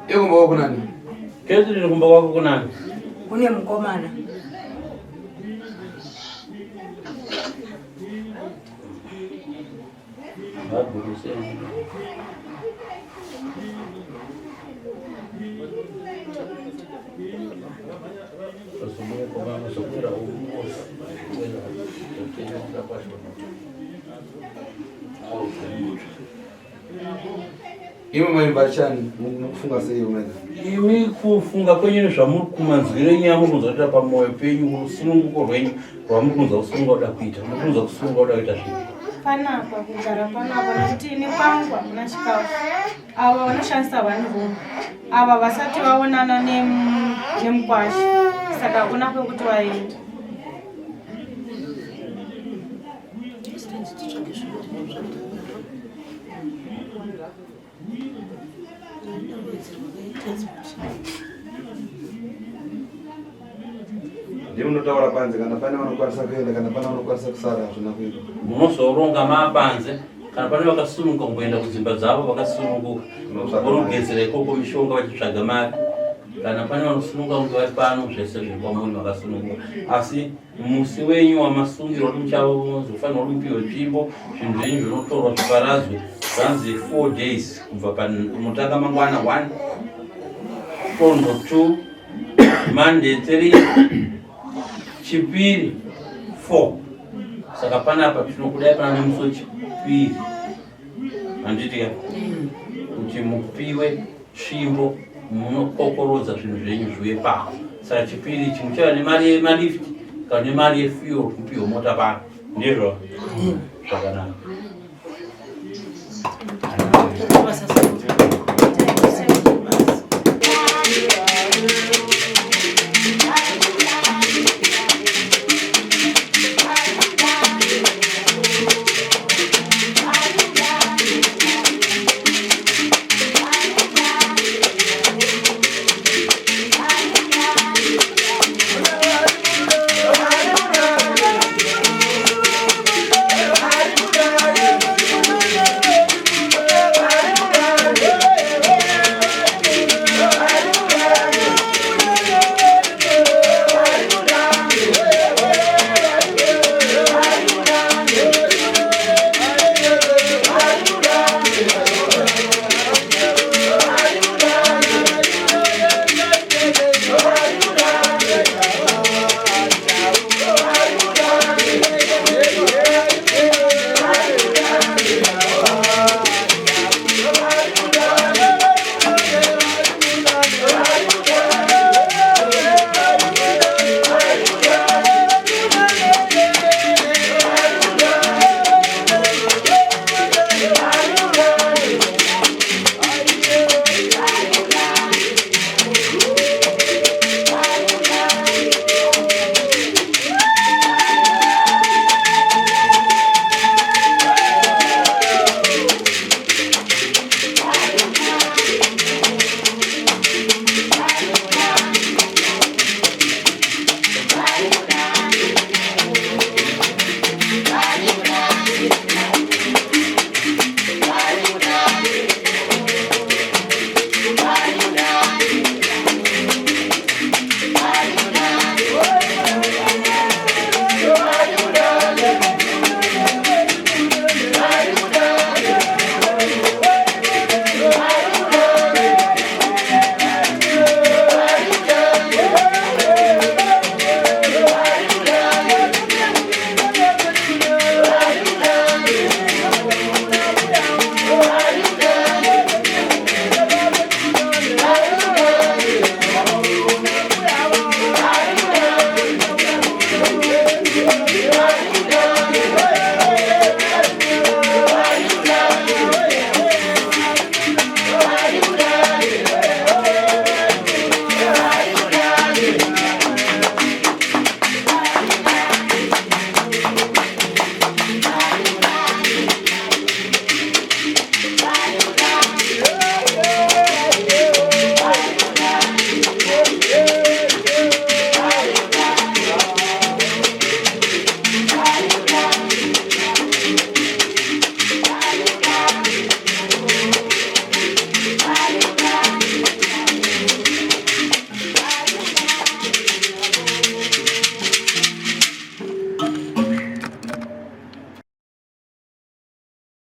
Iye kumba kwako kunani? Catherine kumba kwako kunani? Kune mukomana. Imwe mai vachani mukufunga sei umene? Imi kufunga kwenyu nezvamuri kumanzwiro enyu amuri kunzwa kuita pamwoyo penyu rusununguko rwenyu rwamuri kunzwa kusununga kuda kuita muri kunzwa kusununga kuda kuita zvinhu panapa kugara panapa nekuti ini kwangu hakuna chikafu ava vanoshandisa one room ava vasati vaonana nemukwasha saka hakuna kwekuti vaende Ndimunotaura panze kana pane vanokwanisa kuenda kana pane vanokwanisa kusara hazvina kuita. Munozoronga maapanze kana pane vakasununguka kumboenda kudzimba dzavo vakasununguka vonogezera ikoko mishonga vachitsvaga mari kana pane vanosununguka kunge vari pano zvese zviri kwamuri vakasununguka asi musi wenyu wamasungirwa kuti muchazofanirwa kuti mupiwe tsvimbo zvinhu zvenyu zvinotorwa zviparadzwe zvanzi four days kubva pamutanga mangwana one svondo two monday three chipiri four saka panapa tinokudai pana nemusi wechipiri handiti ka kuti mupiwe tsvimbo munokokorodza zvinhu zvenyu zviuye pano saka chipiri ichi muchava nemari yemalift kana nemari yefuel kupiwe mota pano ndizvo zvakanaka.